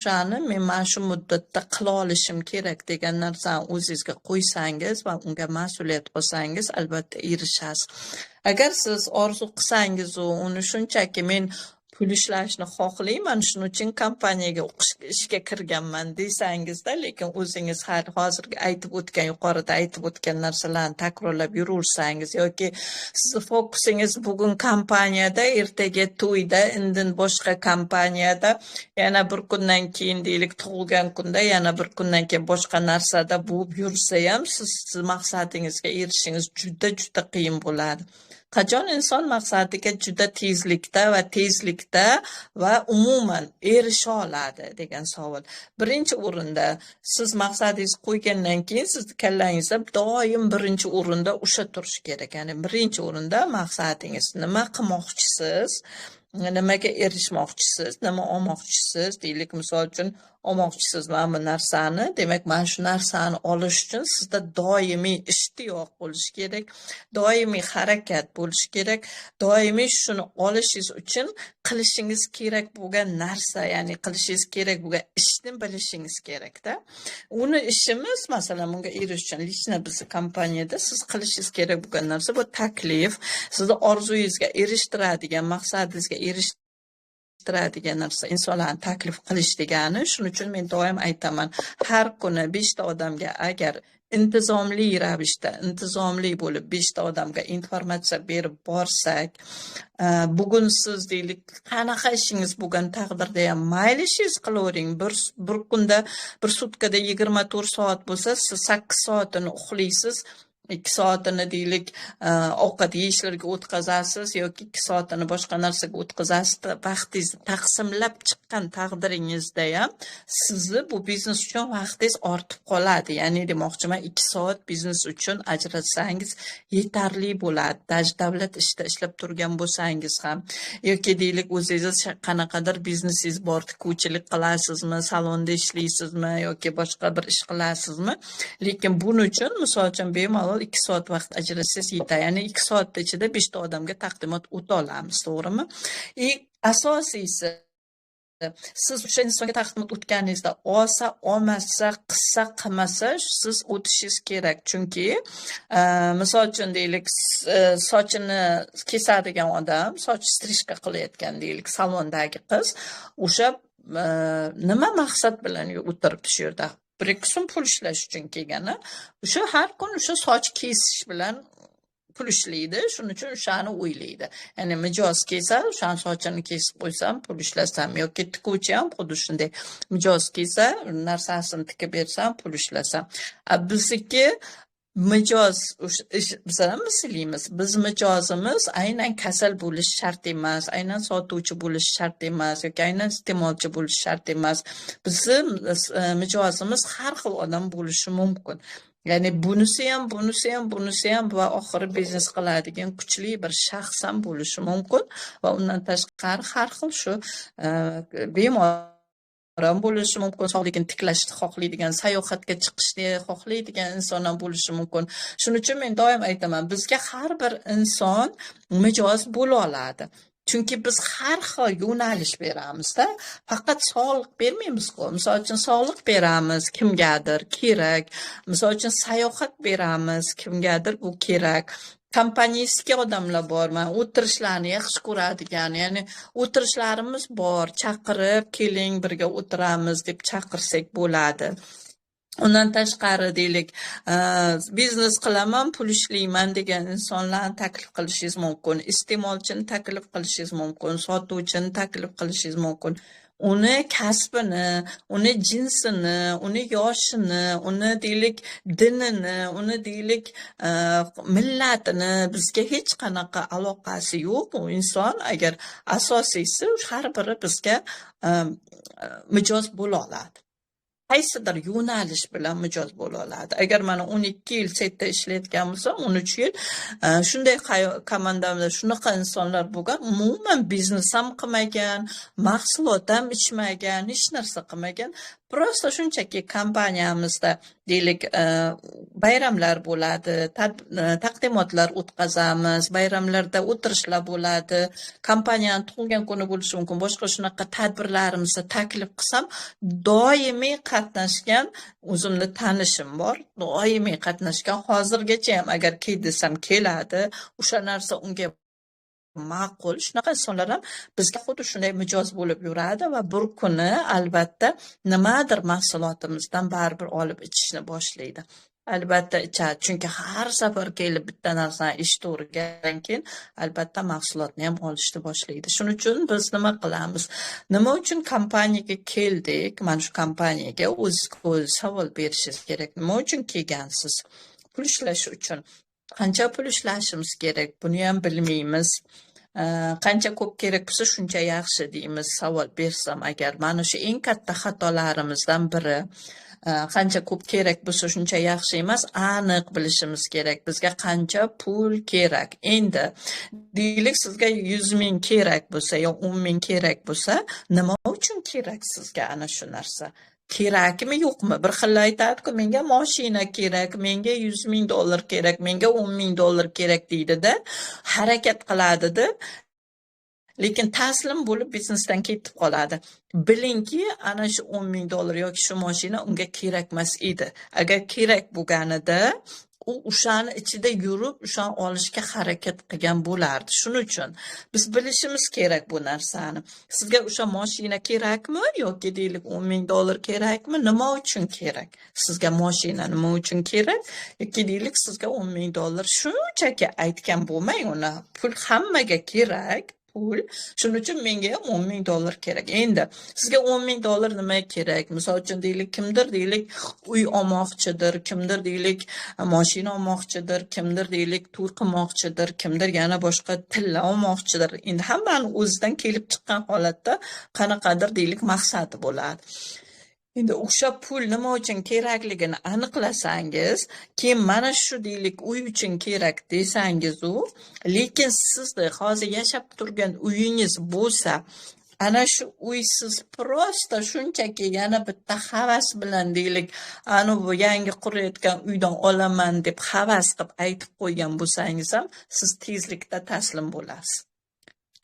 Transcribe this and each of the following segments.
O'shani men mana shu muddatda qila olishim kerak degan narsani o'zingizga qo'ysangiz va unga mas'uliyat olsangiz, albatta erishasiz. Agar siz orzu qilsangiz u uni shunchaki men pul ishlashni xohlayman, shuning uchun kompaniyaga o'qishga, ishga kirganman desangizda, lekin o'zingiz har hozirgi aytib o'tgan, yuqorida aytib o'tgan narsalarni takrorlab yuraversangiz yoki sizni fokusingiz bugun kompaniyada, ertaga to'yda, indin boshqa kompaniyada, yana bir kundan keyin, deylik, tug'ilgan kunda, yana bir kundan keyin boshqa narsada bo'lib yursa ham, siz maqsadingizga erishishingiz juda juda qiyin bo'ladi. Qachon inson maqsadiga juda tezlikda va umuman erisha oladi degan savol. Birinchi o'rinda siz maqsadingizni qo'ygandan keyin sizni kallangizda doim birinchi o'rinda o'sha turishi kerak. Ya'ni birinchi o'rinda maqsadingiz, nima qilmoqchisiz, nimaga erishmoqchisiz, nima olmoqchisiz, deylik, misol uchun olmoqchisiz mana bu narsani, demak mana shu narsani olish uchun sizda doimiy ishtiyoq bo'lishi kerak, doimiy harakat bo'lishi kerak, doimiy shuni olishingiz uchun qilishingiz kerak bo'lgan narsa, ya'ni qilishingiz kerak bo'lgan ishni bilishingiz kerakda. Uni ishimiz, masalan, bunga erishish uchun лично bizni kompaniyada siz qilishingiz kerak bo'lgan narsa bu taklif, sizni orzuyingizga erishtiradigan, maqsadingizga erishtiradigan narsa insonlarni taklif qilish degani. Shuning uchun men doim aytaman, har kuni 5 ta odamga agar intizomli ravishda, intizomli bo'lib 5 ta odamga informatsiya berib borsak, bugun siz, deylik, qanaqa ishingiz bo'lgan taqdirda ham mayli ishingiz qilavering. Bir kunda, bir sutkada 24 soat bo'lsa, siz 8 soatini uxlaysiz, 2 soatini, deylik, ovqat yeyishlarga o'tkazasiz yoki 2 soatini boshqa narsaga o'tkazasiz. Vaqtingizni taqsimlab chiqqan taqdiringizda ham sizni bu biznes uchun vaqtingiz ortib qoladi. Ya'ni demoqchiman, 2 soat biznes uchun ajratsangiz yetarli bo'ladi. Даже davlat ishida ishlab turgan bo'lsangiz ham yoki, deylik, o'zingiz qanaqadir biznesingiz bor, tikuvchilik qilasizmi, salonda ishlaysizmi yoki boshqa bir ish qilasizmi, lekin buning uchun, misol uchun, bemalol 2 soat vaqt ajratsangiz yetadi. Ya'ni 2 soat ichida 5 ta odamga taqdimot o'ta olamiz, to'g'rimi? И asosiysi, siz o'sha insonga taqdimot o'tganingizda olsa, olmasa, qilsa, qilmasa, siz o'tishingiz kerak. Chunki, misol uchun, deylik, sochini kesadigan odam, soch стрижка qilayotgan, deylik, salondagi qiz, o'sha nima maqsad bilan o'tiribdi shu yerda? 1-2 so'm pul ishlash uchun kelgan. O'sha har kun o'sha soch kesish bilan pul ishlaydi, shuning uchun o'shani o'ylaydi. Ya'ni mijoz kelsa, o'shani sochini kesib qo'ysam, pul ishlasam yoki tikuvchi ham xuddi shunday. Mijoz kelsa, narsasini tikib bersam, pul ishlasam. A bizniki mijoz biz ham mislaymiz. Biz mijozimiz aynan kasal bo'lishi shart emas, aynan sotuvchi bo'lishi shart emas yoki aynan iste'molchi bo'lishi shart emas. Bizni mijozimiz har xil odam bo'lishi mumkin. Ya'ni bunisi ham, bunisi ham, bunisi ham va oxiri biznes qiladigan kuchli bir shaxs ham bo'lishi mumkin va undan tashqari har xil shu bemor ham bo'lishi mumkin, sog'ligini tiklashni xohlaydigan, sayohatga chiqishni xohlaydigan inson ham bo'lishi mumkin. Shuning uchun men doim aytaman, bizga har bir inson mijoz bo'la oladi. Chunki biz har xil yo'nalish beramizda, faqat sog'liq bermaymiz-ku. Misol uchun, sog'liq beramiz, kimgadir kerak. Misol uchun, sayohat beramiz, kimgadir bu kerak. Компанейский odamlar bor, mana o'tirishlarni yaxshi ko'radigan, ya'ni o'tirishlarimiz bor, chaqirib, keling birga o'tiramiz deb chaqirsak bo'ladi. Undan tashqari, deylik, biznes qilaman, pul ishlayman degan insonlarni taklif qilishingiz mumkin, iste'molchini taklif qilishingiz mumkin, sotuvchini taklif qilishingiz mumkin. Uni kasbini, uni jinsini, uni yoshini, uni, deylik, dinini, uni, deylik, millatini bizga hech qanaqa aloqasi yo'q. U inson agar asosiysi har biri bizga mijoz bo'la oladi. Qaysidir yo'nalish bilan mijoz bo'la oladi. Agar mana 12 yil chetda ishlayotgan bo'lsam, 13 yil shunday komandamda shunaqa insonlar bo'lgan, umuman biznes ham qilmagan, mahsulot ham ichmagan, hech narsa qilmagan. Просто shunchaki kompaniyamizda, deylik, bayramlar bo'ladi, taqdimotlar o'tkazamiz, bayramlarda o'tirishlar bo'ladi, kompaniyani tug'ilgan kuni bo'lishi mumkin, boshqa shunaqa tadbirlarimizda taklif qilsam, doimiy qatnashgan o'zimni tanishim bor, doimiy qatnashgan, hozirgacha ham agar kel desam keladi, o'sha narsa unga ma'qul. Shunaqa insonlar ham bizga xuddi shunday mijoz bo'lib yuradi va bir kuni albatta nimadir mahsulotimizdan baribir olib ichishni boshlaydi. Albatta ichadi, chunki har safar kelib bitta narsani eshitavergandan keyin albatta mahsulotni ham olishni boshlaydi. Shuning uchun biz nima qilamiz? Nima uchun kompaniyaga keldik? Mana shu kompaniyaga o'zizga o'zi savol berishingiz kerak. Nima uchun kelgansiz? Pul ishlash uchun. Qancha pul ishlashimiz kerak? Buni ham bilmaymiz. Qancha ko'p kerak bo'lsa shuncha yaxshi deymiz savol bersam agar. Mana shu eng katta xatolarimizdan biri. Qancha ko'p kerak bo'lsa shuncha yaxshi emas, aniq bilishimiz kerak. Bizga qancha pul kerak? Endi deylik, sizga 100 ming kerak bo'lsa yo 10 ming kerak bo'lsa, nima uchun kerak sizga ana shu narsa? Kerakmi, yo'qmi? Bir xil aytadi-ku, menga mashina kerak, menga 100 ming dollar kerak, menga 10 ming dollar kerak deydi-da, harakat qiladida, lekin taslim bo'lib biznesdan ketib qoladi. Bilingki, ana shu 10 ming dollar yoki shu mashina unga kerak emas edi. Agar kerak bo'lganida, u o'shani ichida yurib, o'shani olishga harakat qilgan bo'lardi. Shuning uchun biz bilishimiz kerak bu narsani. Sizga o'sha mashina kerakmi yoki deylik 10 ming dollar kerakmi? Nima uchun kerak? Sizga mashina nima uchun kerak? Yoki deylik sizga 10 ming dollar shunchaki aytgan bo'lmang uni. Pul hammaga kerak. Pul. Shuning uchun menga ham 10 ming dollar kerak. Endi sizga 10 ming dollar nimaga kerak? Misol uchun deylik, kimdir deylik uy olmoqchidir, kimdir deylik mashina olmoqchidir, kimdir deylik to'y qilmoqchidir, kimdir yana boshqa tilla olmoqchidir. Endi hammani o'zidan kelib chiqqan holatda qanaqadir deylik maqsadi bo'ladi. Endi o'sha pul nima uchun kerakligini aniqlasangiz, keyin mana shu deylik uy uchun kerak desangiz u, lekin sizni hozir yashab turgan uyingiz bo'lsa, ana shu uy siz просто shunchaki yana bitta havas bilan deylik, ana bu yangi qurayotgan uydan olaman deb havas qilib aytib qo'ygan bo'lsangiz ham, siz tezlikda taslim bo'lasiz.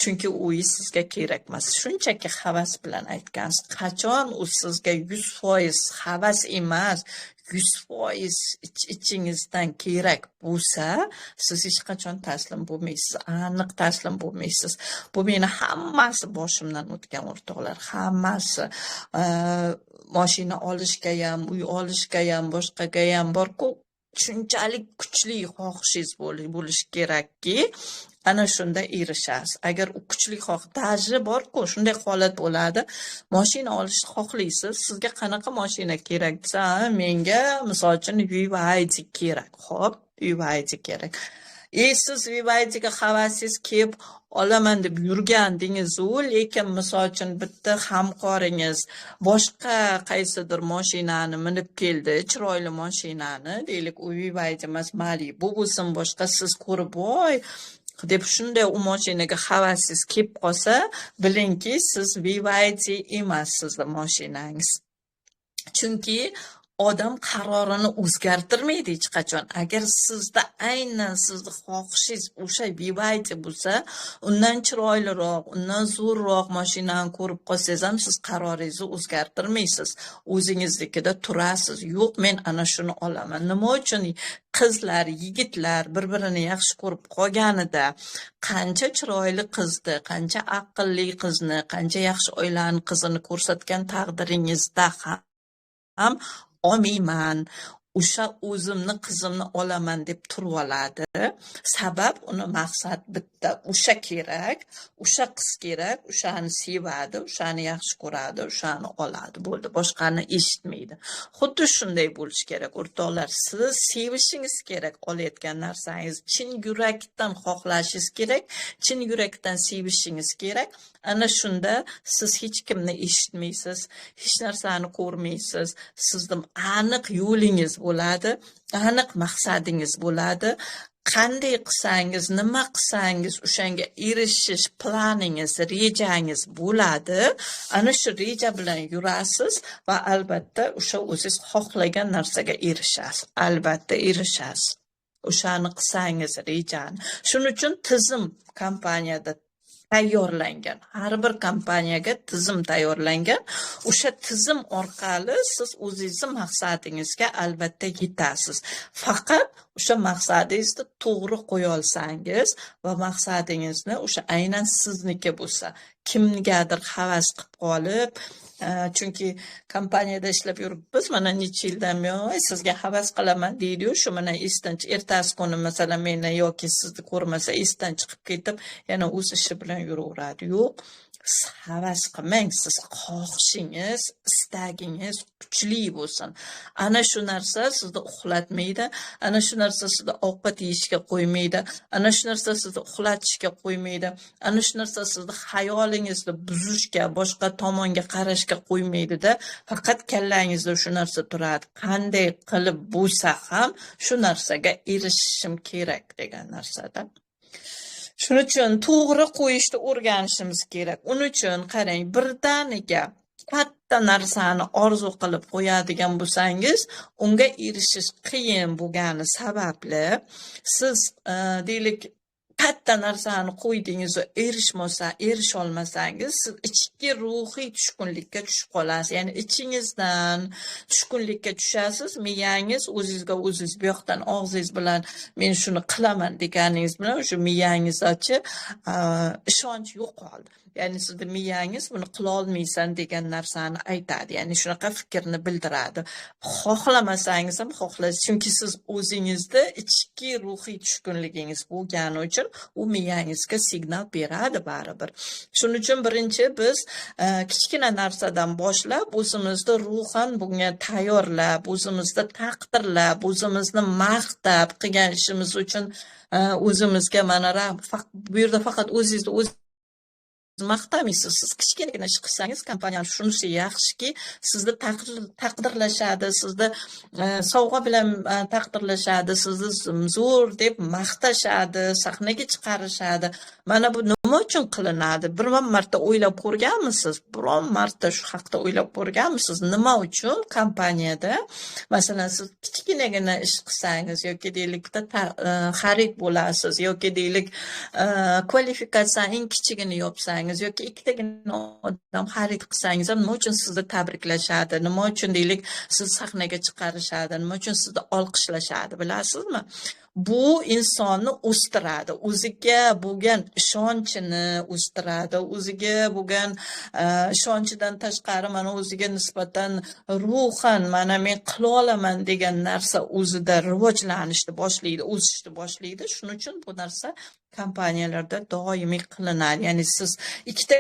Chunki uy sizga kerak emas. Shunchaki havas bilan aytgansiz. Qachon u sizga 100% havas emas, 100% ich-ichingizdan kerak bo'lsa, siz hech qachon taslim bo'lmaysiz. Aniq taslim bo'lmaysiz. Bu meni hammasi boshimdan o'tgan o'rtoqlar, hammasi. Mashina olishga ham, uy olishga ham, boshqaga ham bor-ku, shunchalik kuchli xohishingiz bo'lishi kerakki, ana shunda erishasiz. Agar u kuchli xohish, даже bor-ku, shunday holat bo'ladi. Mashina olishni xohlaysiz, sizga qanaqa mashina kerak desa, menga misol uchun BYD kerak. Xo'p, BYD kerak. Siz BYDga havasingiz kelib olaman deb yurgandingiz-u, lekin misol uchun bitta hamkoringiz boshqa qaysidir mashinani minib keldi, chiroyli mashinani, deylik, u BYD emas, Malibu bo'lsin, boshqa, siz ko'rib, voy deb shunday u mashinaga havasingiz kelib qolsa, bilingki, siz BYD emas sizni mashinangiz. Chunki odam qarorini o'zgartirmaydi hech qachon. Agar sizda aynan sizni xohishingiz o'sha BYD bo'lsa, undan chiroyliroq, undan zo'rroq mashinani ko'rib qolsangiz ham siz qaroringizni o'zgartirmaysiz. O'zingiznikida turasiz. Yo'q, men ana shuni olaman. Nima uchun qizlar, yigitlar bir-birini yaxshi ko'rib qolganida qancha chiroyli qizni, qancha aqlli qizni, qancha yaxshi oilani qizini ko'rsatgan taqdiringizda ham olmayman, o'sha o'zimni qizimni olaman deb turib oladi. Sabab uni maqsad bitta, o'sha kerak, o'sha qiz kerak, o'shani sevadi, o'shani yaxshi ko'radi, o'shani oladi, bo'ldi, boshqani eshitmaydi. Xuddi shunday bo'lishi kerak, o'rtoqlar. Siz sevishingiz kerak olayotgan narsangiz, chin yurakdan xohlashingiz kerak, chin yurakdan sevishingiz kerak. Ana shunda siz hech kimni eshitmaysiz, hech narsani ko'rmaysiz. Sizni aniq yo'lingiz bo'ladi, aniq maqsadingiz bo'ladi. Qanday qilsangiz, nima qilsangiz o'shanga erishish planingiz, rejangiz bo'ladi. Ana shu reja bilan yurasiz va albatta o'sha o'zingiz xohlagan narsaga erishasiz. Albatta erishasiz. O'shani qilsangiz rejani. Shuning uchun tizim kompaniyada tayyorlangan. Har bir kompaniyaga tizim tayyorlangan. O'sha tizim orqali siz o'zingizni maqsadingizga albatta yetasiz. Faqat o'sha maqsadingizni to'g'ri qo'ya olsangiz va maqsadingizni o'sha aynan sizniki bo'lsa, kimgadir havas qilib qolib, chunki kompaniyada ishlab yuribmiz, mana necha yildan buyon sizga havas qilaman deydiyu, shu mana esdan ertasi kuni masalan meni yoki sizni ko'rmasa esdan chiqib ketib, yana o'z ishi bilan yuraveradi. Yo'q, siz havas qilmang, siz xohishingiz, istagingiz kuchli bo'lsin. Ana shu narsa sizni uxlatmaydi, ana shu narsa sizni ovqat yeyishga qo'ymaydi, ana shu narsa sizni uxlatishga qo'ymaydi, ana shu narsa sizni xayolingizni buzishga, boshqa tomonga qarashga qo'ymaydida, faqat kallangizda shu narsa turadi. Qanday qilib bo'lsa ham shu narsaga erishishim kerak degan narsada. Shuning uchun to'g'ri qo'yishni o'rganishimiz kerak. Uning uchun qarang, birdaniga katta narsani orzu qilib qo'yadigan bo'lsangiz, unga erishish qiyin bo'lgani sababli siz deylik katta narsani qo'ydingiz va erisha olmasangiz, siz ichki ruhiy tushkunlikka tushib qolasiz. Ya'ni ichingizdan tushkunlikka tushasiz, miyangiz o'zingizga o'zingiz bu yoqdan og'zingiz bilan men shuni qilaman deganingiz bilan o'sha miyangizdachi ishonch yo'qoldi. Ya'ni sizni miyangiz buni qila olmaysan degan narsani aytadi. Ya'ni shunaqa fikrni bildiradi. Xohlamasangiz ham xohlaysiz, chunki siz o'zingizda ichki ruhiy tushkunligingiz bo'lgani uchun u miyangizga signal beradi baribir. Shuning uchun birinchi biz kichkina narsadan boshlab o'zimizni ruhan bunga tayyorlab, o'zimizni taqdirlab, o'zimizni maqtab qilgan ishimiz uchun o'zimizga mana bu yerda faqat o'zingizni o'zingiz maqtamaysiz. Siz kichkinagina ish qilsangiz, kompaniyani shunisi yaxshiki, sizni taqdirlashadi, sizni sovg'a bilan taqdirlashadi, sizni zo'r deb maqtashadi, sahnaga chiqarishadi. Mana bu nima uchun qilinadi? Biron marta o'ylab ko'rganmisiz? Biron marta shu haqda o'ylab ko'rganmisiz? Nima uchun kompaniyada masalan siz kichkinagina ish qilsangiz yoki deylik bitta xarid bo'lasiz yoki deylik kvalifikatsiyani eng kichigini yopsangiz yoki ikkitagina odam xarid qilsangiz ham nima uchun sizni tabriklashadi? Nima uchun deylik sizni sahnaga chiqarishadi? Nima uchun sizni olqishlashadi? Bilasizmi? Bu insonni o'stiradi, o'ziga bo'lgan ishonchini o'stiradi, o'ziga bo'lgan ishonchidan tashqari mana o'ziga nisbatan ruhan mana men qila olaman degan narsa o'zida rivojlanishni boshlaydi, o'sishni boshlaydi. Shuning uchun bu narsa kompaniyalarda doimiy qilinadi. Ya'ni siz ikkita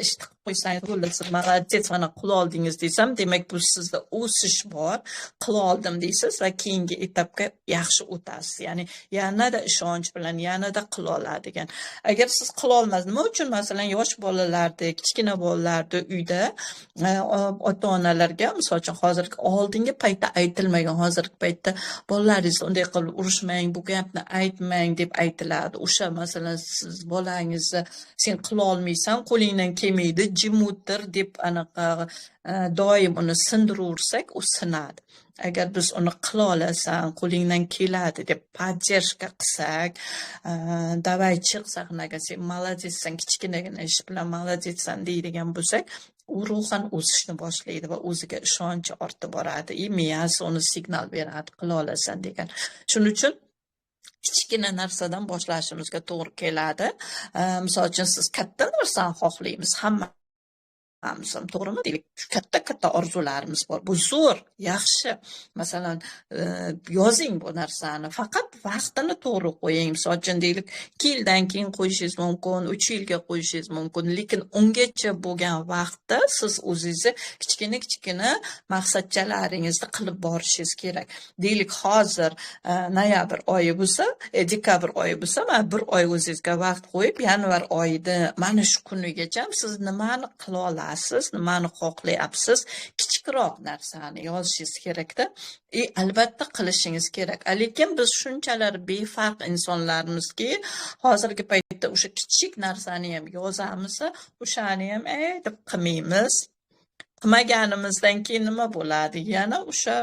ish qilib qo'ysangiz, bo'ldi, siz молодец, mana qila oldingiz desam, demak bu sizda o'sish bor, qila oldim deysiz va keyingi etapga yaxshi o'tasiz. Ya'ni yanada ishonch bilan yanada qila oladigan. Agar siz qila olmas, nima uchun masalan yosh bolalarda, kichkina bolalarda uyda ota-onalarga, misol uchun hozirgi oldingi paytda aytilmagan, hozirgi paytda bolalaringizni unday qilib urushmang, bu gapni aytmang deb aytiladi. O'sha masalan siz bolangizni sen qila olmaysan, qo'lingdan kelmaydi, jim o'tir deb anaqa doim uni sindiraversak, u sinadi. Agar biz uni qila olasan, qo'lingdan keladi deb поддержка qilsak, давай chiq sahnaga, sen молодец san, kichkinagina ish bilan молодец san deydigan bo'lsak, u ruhan o'sishni boshlaydi va o'ziga ishonchi ortib boradi. И miyasi uni signal beradi, qila olasan degan. Shuning uchun kichkina narsadan boshlashimizga to'g'ri keladi. Misol uchun siz katta narsani xohlaymiz, hammamiz ham, to'g'rimi? Deylik, katta-katta orzularimiz bor. Bu zo'r, yaxshi. Masalan, yozing bu narsani, faqat vaqtini to'g'ri qo'ying. Misol uchun deylik, 2 yildan keyin qo'yishingiz mumkin, 3 yilga qo'yishingiz mumkin, lekin ungacha bo'lgan vaqtda siz o'zingizni kichkina-kichkina maqsadchalaringizni qilib borishingiz kerak. Deylik, hozir noyabr oyi bo'lsa, dekabr oyi bo'lsa, mana bir oy o'zingizga vaqt qo'yib, yanvar oyida mana shu kunigacha siz nimani qila olasiz, nimani xohlayapsiz, kichik Kichikroq narsani yozishingiz kerakda. Albatta qilishingiz kerak. Lekin biz shunchalar befarq insonlarmizki, hozirgi paytda o'sha kichik narsani ham yozamiz, o'shani ham deb qilmaymiz. Qilmaganimizdan keyin nima bo'ladi? Yana o'sha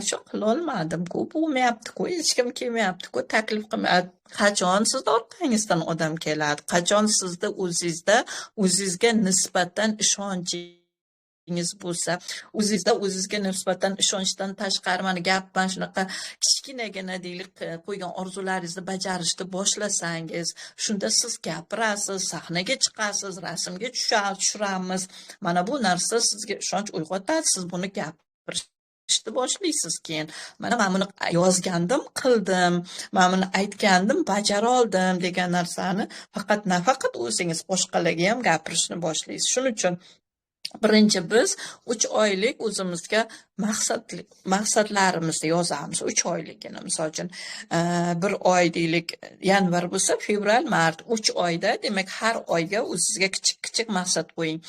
shu qilolmadim-ku, bo'lmayapti-ku, hech kim kelmayapti-ku, taklif qilmayapti. Qachon sizni orqangizdan odam keladi? Qachon sizni o'zingizda o'zingizga nisbatan ishonchingiz bo'lsa, o'zingizda o'zingizga nisbatan ishonchdan tashqari, mana gap mana shunaqa kichkinagina deylik, qo'ygan orzularingizni bajarishni boshlasangiz, shunda siz gapirasiz, sahnaga chiqasiz, rasmga tushiramiz. Mana bu narsa sizga ishonch uyg'otadi, siz buni gapirishni boshlaysiz keyin. Mana men buni yozgandim, qildim, men buni aytgandim, bajara oldim degan narsani faqat nafaqat o'zingiz, boshqalarga ham gapirishni boshlaysiz. Shuning uchun birinchi biz 3 oylik o'zimizga maqsadlarimizni yozamiz. 3 oyligini, misol uchun, bir oy deylik, yanvar bo'lsa, fevral, mart, 3 oyda, demak, har oyga o'zizga kichik-kichik maqsad qo'ying.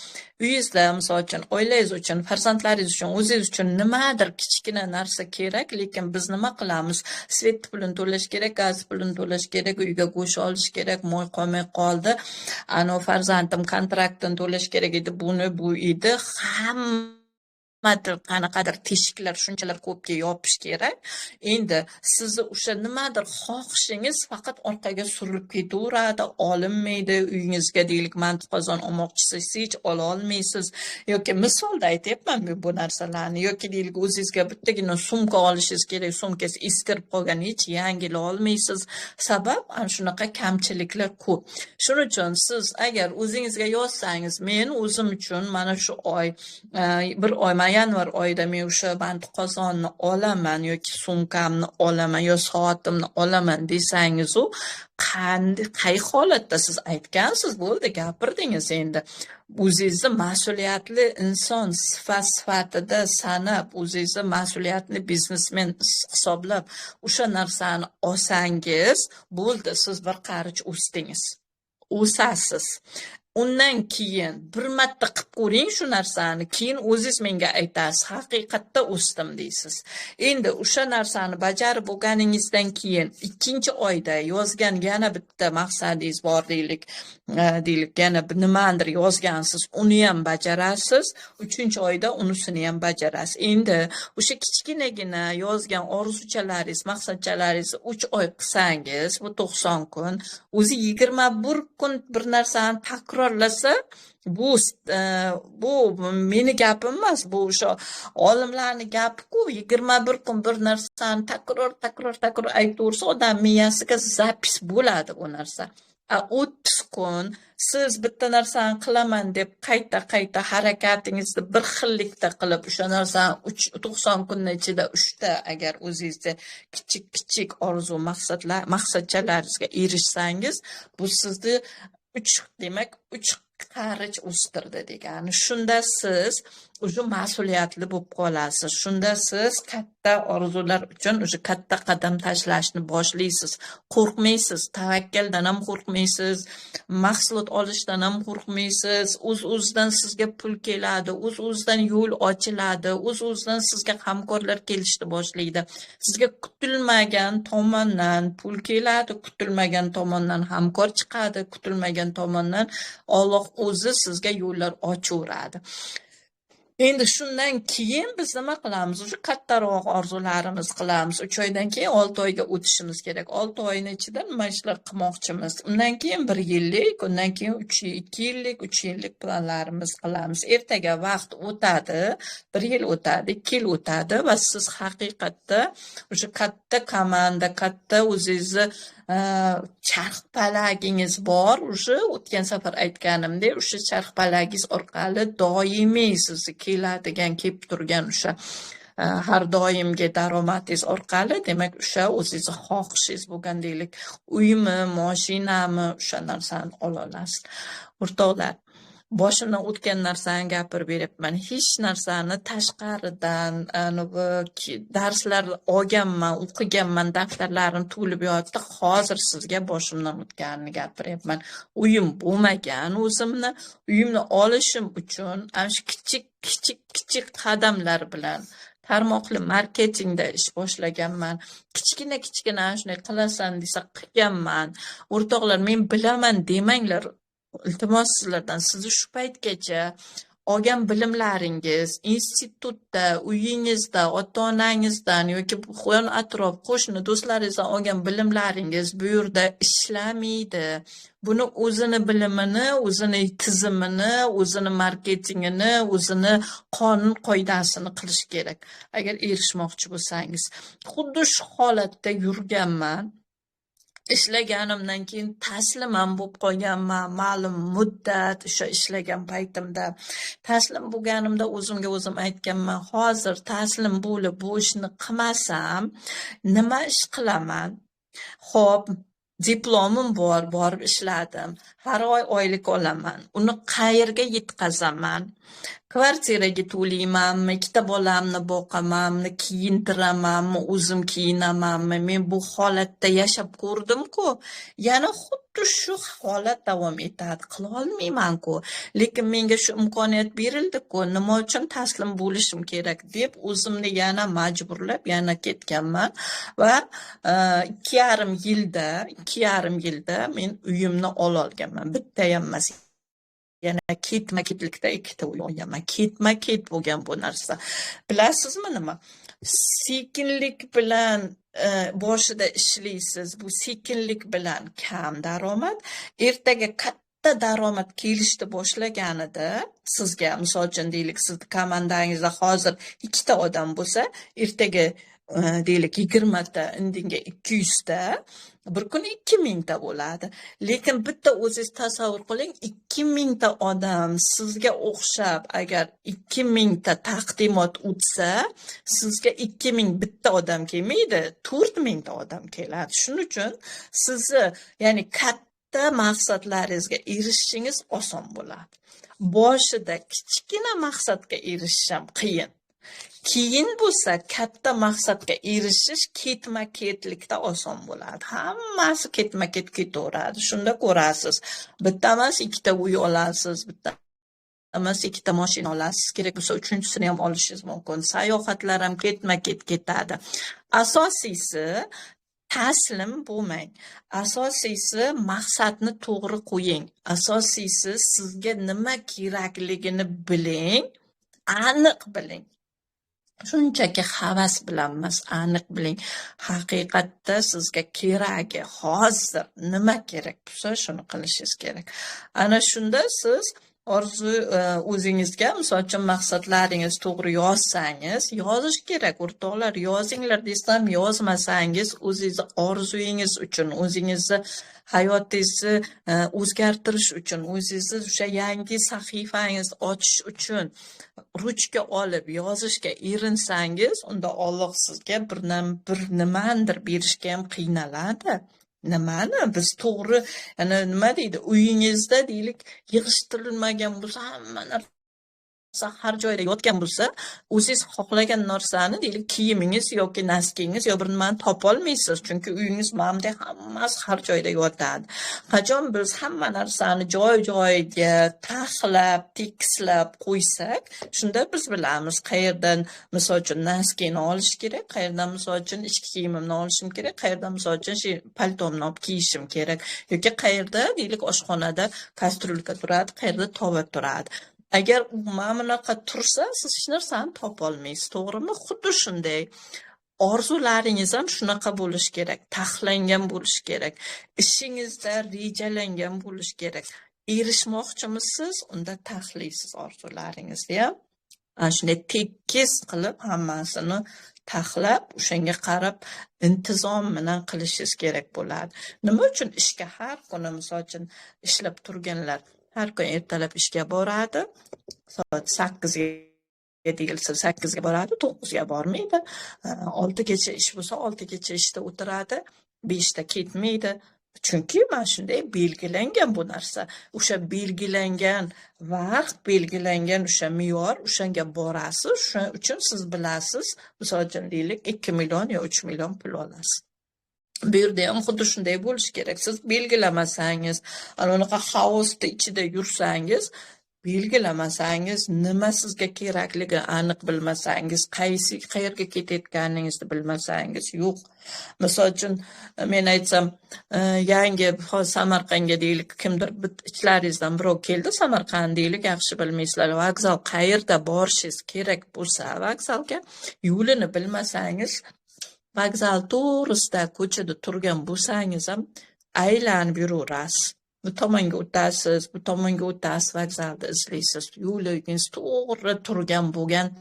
Uyingizda, misol uchun, oilangiz uchun, farzandlaringiz uchun, o'zingiz uchun nimadir kichkina narsa kerak, lekin biz nima qilamiz? Svet pulini to'lash kerak, gaz pulini to'lash kerak, uyga go'sht olish kerak, moy qolmay qoldi. Ano farzandim kontraktini to'lash kerak edi, buni bu edi. Hamma qanaqadir teshiklar shunchalar ko'pga yopish kerak. Endi sizni o'sha nimadir xohishingiz faqat orqaga surilib ketaveradi, olinmaydi. Uyingizga deylik manti qozon olmoqchisiz, hech ola olmaysiz. Yoki misolda aytyapman men bu narsalarni. Yoki deylik o'zingizga bittagina sumka olishingiz kerak, sumkangiz eskirib qolgan, hech yangila olmaysiz. Sabab ana shunaqa kamchiliklar ko'p. Shuning uchun siz agar o'zingizga yozsangiz, men o'zim uchun mana shu oy, bir oy, man yanvar oyida men o'sha manti qozonni olaman yoki sumkamni olaman yo soatimni olaman desangiz, u qanday, qay holatda siz aytgansiz, bo'ldi, gapirdingiz endi. O'zingizni mas'uliyatli inson sifatida sanab, o'zingizni mas'uliyatli biznesmen hisoblab, o'sha narsani olsangiz, bo'ldi, siz bir qarich o'sdingiz. O'sasiz. Undan keyin bir marta qilib ko'ring shu narsani, keyin o'zingiz menga aytasiz, haqiqatda o'sdim deysiz. Endi o'sha narsani bajarib bo'lganingizdan keyin ikkinchi oyda yozgan yana bitta maqsadingiz bor deylik, deylik yana nimadir yozgansiz, uni ham bajarasiz. Uchinchi oyda unisini ham bajarasiz. Endi o'sha kichkinagina yozgan orzuchalaringiz, maqsadchalaringizni 3 oy qilsangiz, bu 90 kun, o'zi 21 kun bir narsani takrorlasa, bu meni gapim emas, bu o'sha olimlarning gapi-ku. 21 kun bir narsani takror, takror, takror aytaversa, odam miyasiga zapis bo'ladi bu narsa. 30 kun siz bitta narsani qilaman deb qayta-qayta harakatingizni bir xillikda qilib, o'sha narsani 90 kunning ichida 3 ta agar o'zingizni kichik-kichik orzu maqsadchalaringizga erishsangiz, bu sizni 3, demak, 3 qarich o'stirdi degani. Shunda siz уже mas'uliyatli bo'lib qolasiz. Shunda siz katta orzular uchun уже katta qadam tashlashni boshlaysiz. Qo'rqmaysiz, tavakkaldan ham qo'rqmaysiz, mahsulot olishdan ham qo'rqmaysiz. O'z-o'zidan sizga pul keladi, o'z-o'zidan yo'l ochiladi, o'z-o'zidan sizga hamkorlar kelishni boshlaydi. Sizga kutilmagan tomondan pul keladi, kutilmagan tomondan hamkor chiqadi, kutilmagan tomondan Alloh o'zi sizga yo'llar ochaveradi. Endi shundan keyin biz nima qilamiz? O'sha kattaroq orzularimiz qilamiz. 3 oydan keyin 6 oyga o'tishimiz kerak. 6 oyning ichida nima ishlar qilmoqchimiz? Undan keyin 1 yillik, undan keyin 2 yillik, 3 yillik planlarimiz qilamiz. Ertaga vaqt o'tadi, 1 yil o'tadi, 2 yil o'tadi va siz haqiqatda o'sha katta komanda, katta o'zingizni charxpalagingiz bor. O'sha o'tgan safar aytganimdek, o'sha charxpalagingiz orqali doimiy sizni keladigan, kelib turgan o'sha har doimgi daromadingiz orqali, demak, o'sha o'zingizni xohishingiz bo'lgan deylik, uymi, mashinami, o'sha narsani ola olasiz. O'rtoqlar, Boshimdan o'tgan narsani gapirib beryapman. Hech narsani tashqaridan anavi darslar olganman, o'qiganman, daftarlarim to'lib yotdi. Hozir sizga boshimdan o'tganini gapiryapman. Uyim bo'lmagan o'zimni. Uyimni olishim uchun ana shu kichik, kichik, kichik qadamlar bilan tarmoqli marketingda ish boshlaganman. Kichkina kichkina ana shunday qilasan desa qilganman. O'rtoqlar, men bilaman demanglar. Iltimos sizlardan, sizni shu paytgacha olgan bilimlaringiz institutda, uyingizda, ota-onangizdan yoki yon atrof qo'shni do'stlaringizdan olgan bilimlaringiz bu yerda ishlamaydi. Buni o'zini bilimini, o'zini tizimini, o'zini marketingini, o'zini qonun qoidasini qilish kerak, agar erishmoqchi bo'lsangiz. Xuddi shu holatda yurganman. Ishlaganimdan keyin taslim ham bo'lib qolganman ma'lum muddat o'sha ishlagan paytimda. Taslim bo'lganimda o'zimga o'zim aytganman, hozir taslim bo'lib bu ishni qilmasam, nima ish qilaman? Xo'p, diplomim bor, borib ishladim. Har oy oylik olaman. Uni qayerga yetkazaman? Kvartiraga to'laymanmi, ikkita bolamni boqamanmi, kiyintiramanmi, o'zim kiyinamanmi? Men bu holatda yashab ko'rdim-ku. Yana xuddi shu holat davom etadi. Qila olmayman-ku. Lekin menga shu imkoniyat berildi-ku. Nima uchun taslim bo'lishim kerak deb o'zimni yana majburlab yana ketganman va 2,5 yilda men uyimni ololganman. Bitta ham emas. Yana ketma-ketlikda ikkita uy olganman. Ketma-ket bo'lgan bu narsa. Bilasizmi nima? Sekinlik bilan boshida ishlaysiz, bu sekinlik bilan kam daromad, ertaga katta daromad kelishni boshlaganida sizga, misol uchun deylik, sizni komandangizda hozir ikkita odam bo'lsa, ertaga deylik 20 ta, indinga 200 ta, bir kuni 2000 ta bo'ladi. Lekin bitta o'zingiz tasavvur qiling, 2000 ta odam sizga o'xshab agar 2000 ta taqdimot o'tsa, sizga 2000 bitta odam kelmaydi, 4000 ta odam keladi. Shuning uchun sizni, ya'ni katta maqsadlaringizga erishishingiz oson bo'ladi. Boshida kichkina maqsadga erishish ham qiyin. Keyin bo'lsa katta maqsadga erishish ketma-ketlikda oson bo'ladi. Hammasi ketma-ket ketaveradi. Shunda ko'rasiz. Bitta emas, ikkita uy olasiz, bitta emas, ikkita mashina olasiz. Kerak bo'lsa uchinchisini ham olishingiz mumkin. Sayohatlar ham ketma-ket ketadi. Asosiysi taslim bo'lmang. Asosiysi maqsadni to'g'ri qo'ying. Asosiysi sizga nima kerakligini biling, aniq biling. Shunchaki havas bilan emas, aniq biling. Haqiqatda sizga keragi hozir nima kerak bo'lsa, shuni qilishingiz kerak. Ana shunda siz orzu o'zingizga, misol uchun, maqsadlaringiz to'g'ri yozsangiz, yozish kerak, o'rtoqlar, yozinglar desam, yozmasangiz, o'zingizni orzuyingiz uchun, o'zingizni hayotingizni o'zgartirish uchun, o'zingizni o'sha yangi sahifangizni ochish uchun ruchka olib yozishga erinsangiz, unda Alloh sizga bir nimanidir berishga ham qiynaladi. Nimani? Biz to'g'ri, yana nima deydi, uyingizda deylik, yig'ishtirilmagan bo'lsa, hamma narsa har joyda yotgan bo'lsa, o'zingiz xohlagan narsani, deylik, kiyimingiz yoki noskingiz yo bir nimani topolmaysiz, chunki uyingiz mana bunday hammasi har joyda yotadi. Qachon biz hamma narsani joy-joyiga taxlab, tekislab qo'ysak, shunda biz bilamiz qayerdan, misol uchun, noskini olish kerak, qayerdan, misol uchun, ichki kiyimimni olishim kerak, qayerdan, misol uchun, shu paltomni olib kiyishim kerak yoki qayerda, deylik, oshxonada kastrulka turadi, qayerda tova turadi. Agar u mana bunaqa tursa, siz hech narsani topolmaysiz, to'g'rimi? Xuddi shunday. Orzularingiz ham shunaqa bo'lishi kerak, taxlangan bo'lishi kerak, ishingizda rejalangan bo'lishi kerak. Erishmoqchimisiz, unda taxlaysiz orzularingizni ham. Ana shunday tekis qilib hammasini taxlab, o'shanga qarab intizom bilan qilishingiz kerak bo'ladi. Nima uchun ishga har kuni, misol uchun, ishlab turganlar har kun ertalab ishga boradi, soat 8ga deyilsa 8ga boradi, 9ga bormaydi. 6gacha ish bo'lsa, 6gacha ishda o'tiradi, 5da ketmaydi. Chunki mana shunday belgilangan bu narsa. O'sha belgilangan vaqt, belgilangan o'sha me'yor, o'shanga borasiz. Shuning uchun siz bilasiz, misol uchun deylik, 2 million yo 3 million pul olasiz. Bu yerda ham xuddi shunday bo'lishi kerak. Siz belgilamasangiz, ana unaqa xaosda ichida yursangiz, belgilamasangiz, nima sizga kerakligini aniq bilmasangiz, qaysi qayerga ketayotganingizni bilmasangiz, yo'q. Misol uchun, men aytsam, yangi hozir Samarqandga deylik, kimdir ichlaringizdan birov keldi Samarqand deylik, yaxshi bilmaysizlar, vokzal qayerda borishingiz kerak bo'lsa, vokzalga yo'lini bilmasangiz, vokzal to'g'risida ko'chada turgan bo'lsangiz ham aylanib yuraverasiz. Bu tomonga o'tasiz, bu tomonga o'tasiz, vokzalda izlaysiz. Yo'lingiz to'g'ri turgan bo'lgan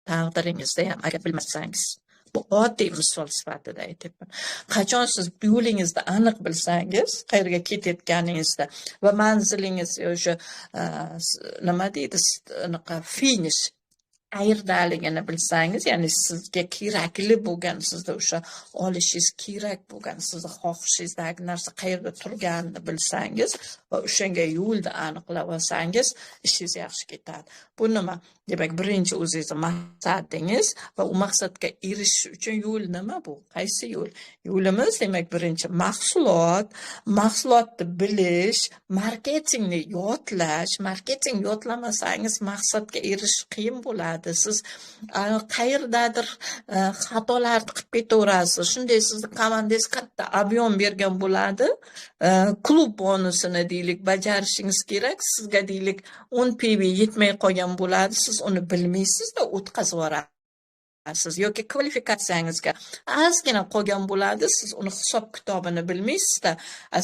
taqdiringizda ham agar bilmasangiz. Bu oddiy misol sifatida aytyapman. Qachon siz yo'lingizni aniq bilsangiz, qayerga ketayotganingizda va manzilingiz o'sha nima deydi, anaqa finish qayerdaligini bilsangiz, ya'ni sizga kerakli bo'lgan, sizda o'sha olishingiz kerak bo'lgan, sizni xohishingizdagi narsa qayerda turganini bilsangiz va o'shanga yo'lni aniqlab olsangiz, ishingiz yaxshi ketadi. Bu nima? Demak, birinchi o'zingizni maqsadingiz va u maqsadga erishish uchun yo'l nima bu? Qaysi yo'l? Yo'limiz, demak, birinchi mahsulot, mahsulotni bilish, marketingni yodlash. Marketing yodlamasangiz maqsadga erishish qiyin bo'ladi. Siz qayerdadir xatolarni qilib ketaverasiz. Shunday sizni komandangiz katta объем bergan bo'ladi. Klub bonusini deylik bajarishingiz kerak. Sizga deylik 10 PV yetmay qolgan bo'ladi. Siz uni bilmaysizda o'tkazib yuborasiz yoki kvalifikatsiyangizga ozgina qolgan bo'ladi, siz uni hisob kitobini bilmaysizda,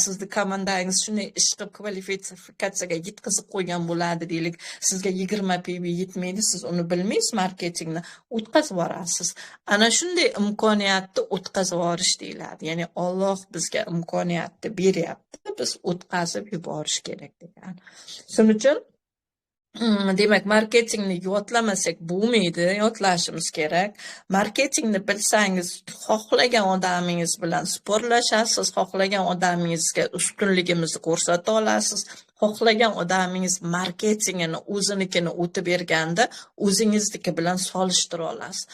sizni komandangiz shunday ish qilib kvalifikatsiyaga yetkazib qo'ygan bo'ladi deylik, sizga 20 PV yetmaydi, siz uni bilmaysiz, marketingni o'tkazib yuborasiz. Ana shunday imkoniyatni o'tkazib yuborish deyiladi. Ya'ni Alloh bizga imkoniyatni beryapti, biz o'tkazib yuborish kerak degan. Shuning uchun demak, marketingni yodlamasak bo'lmaydi, yodlashimiz kerak. Marketingni bilsangiz, xohlagan odamingiz bilan sporlashasiz, xohlagan odamingizga ustunligimizni ko'rsata olasiz. Xohlagan odamingiz marketingini o'zinikini o'tib berganda o'zingizniki bilan solishtira olasiz.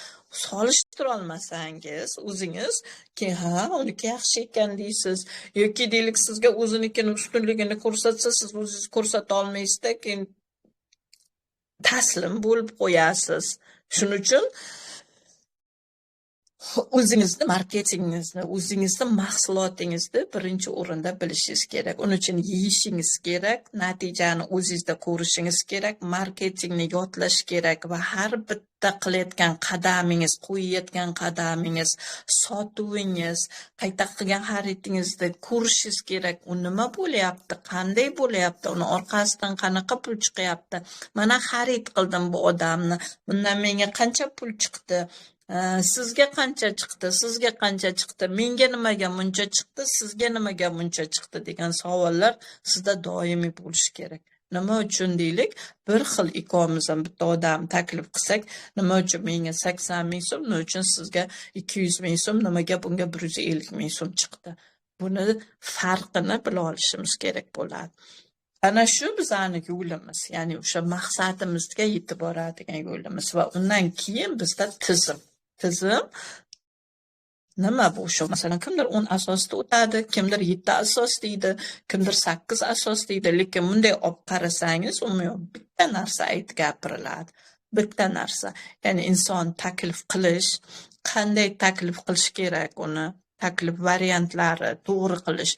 Solishtira olmasangiz, o'zingiz keyin ha, uniki yaxshi ekan deysiz yoki deylik sizga o'zinikini ustunligini ko'rsatsa, siz o'zingiz ko'rsata olmaysizda, keyin taslim bo'lib qo'yasiz. Shuning uchun o'zingizni marketingingizni, o'zingizni mahsulotingizni birinchi o'rinda bilishingiz kerak. Uning uchun yeyishingiz kerak, natijani o'zingizda ko'rishingiz kerak, marketingni yodlash kerak va har bitta qilayotgan qadamingiz, qo'yayotgan qadamingiz, sotuvingiz, qayta qilgan xaridingizni ko'rishingiz kerak. U nima bo'lyapti, qanday bo'lyapti, uni orqasidan qanaqa pul chiqyapti. Mana xarid qildim bu odamni, bundan menga qancha pul chiqdi? Sizga qancha chiqdi, sizga qancha chiqdi, menga nimaga buncha chiqdi, sizga nimaga buncha chiqdi degan savollar sizda doimiy bo'lishi kerak. Nima uchun deylik, bir xil ikkovimiz ham bitta odam taklif qilsak, nima uchun menga 80 ming so'm, nima uchun sizga 200 ming so'm, nimaga bunga 150 ming so'm chiqdi? Buni farqini bila olishimiz kerak bo'ladi. Ana shu bizani yo'limiz, ya'ni o'sha maqsadimizga yetib boradigan yo'limiz va undan keyin bizda tizim. Tizim nima bu? Shu masalan, kimdir 10 asosda o'tadi, kimdir 7 asos deydi, kimdir 8 asos deydi, lekin bunday olib qarasangiz, umuman bitta narsa aytib gapiriladi. Bitta narsa, ya'ni inson taklif qilish, qanday taklif qilish kerak uni, taklif variantlari to'g'ri qilish.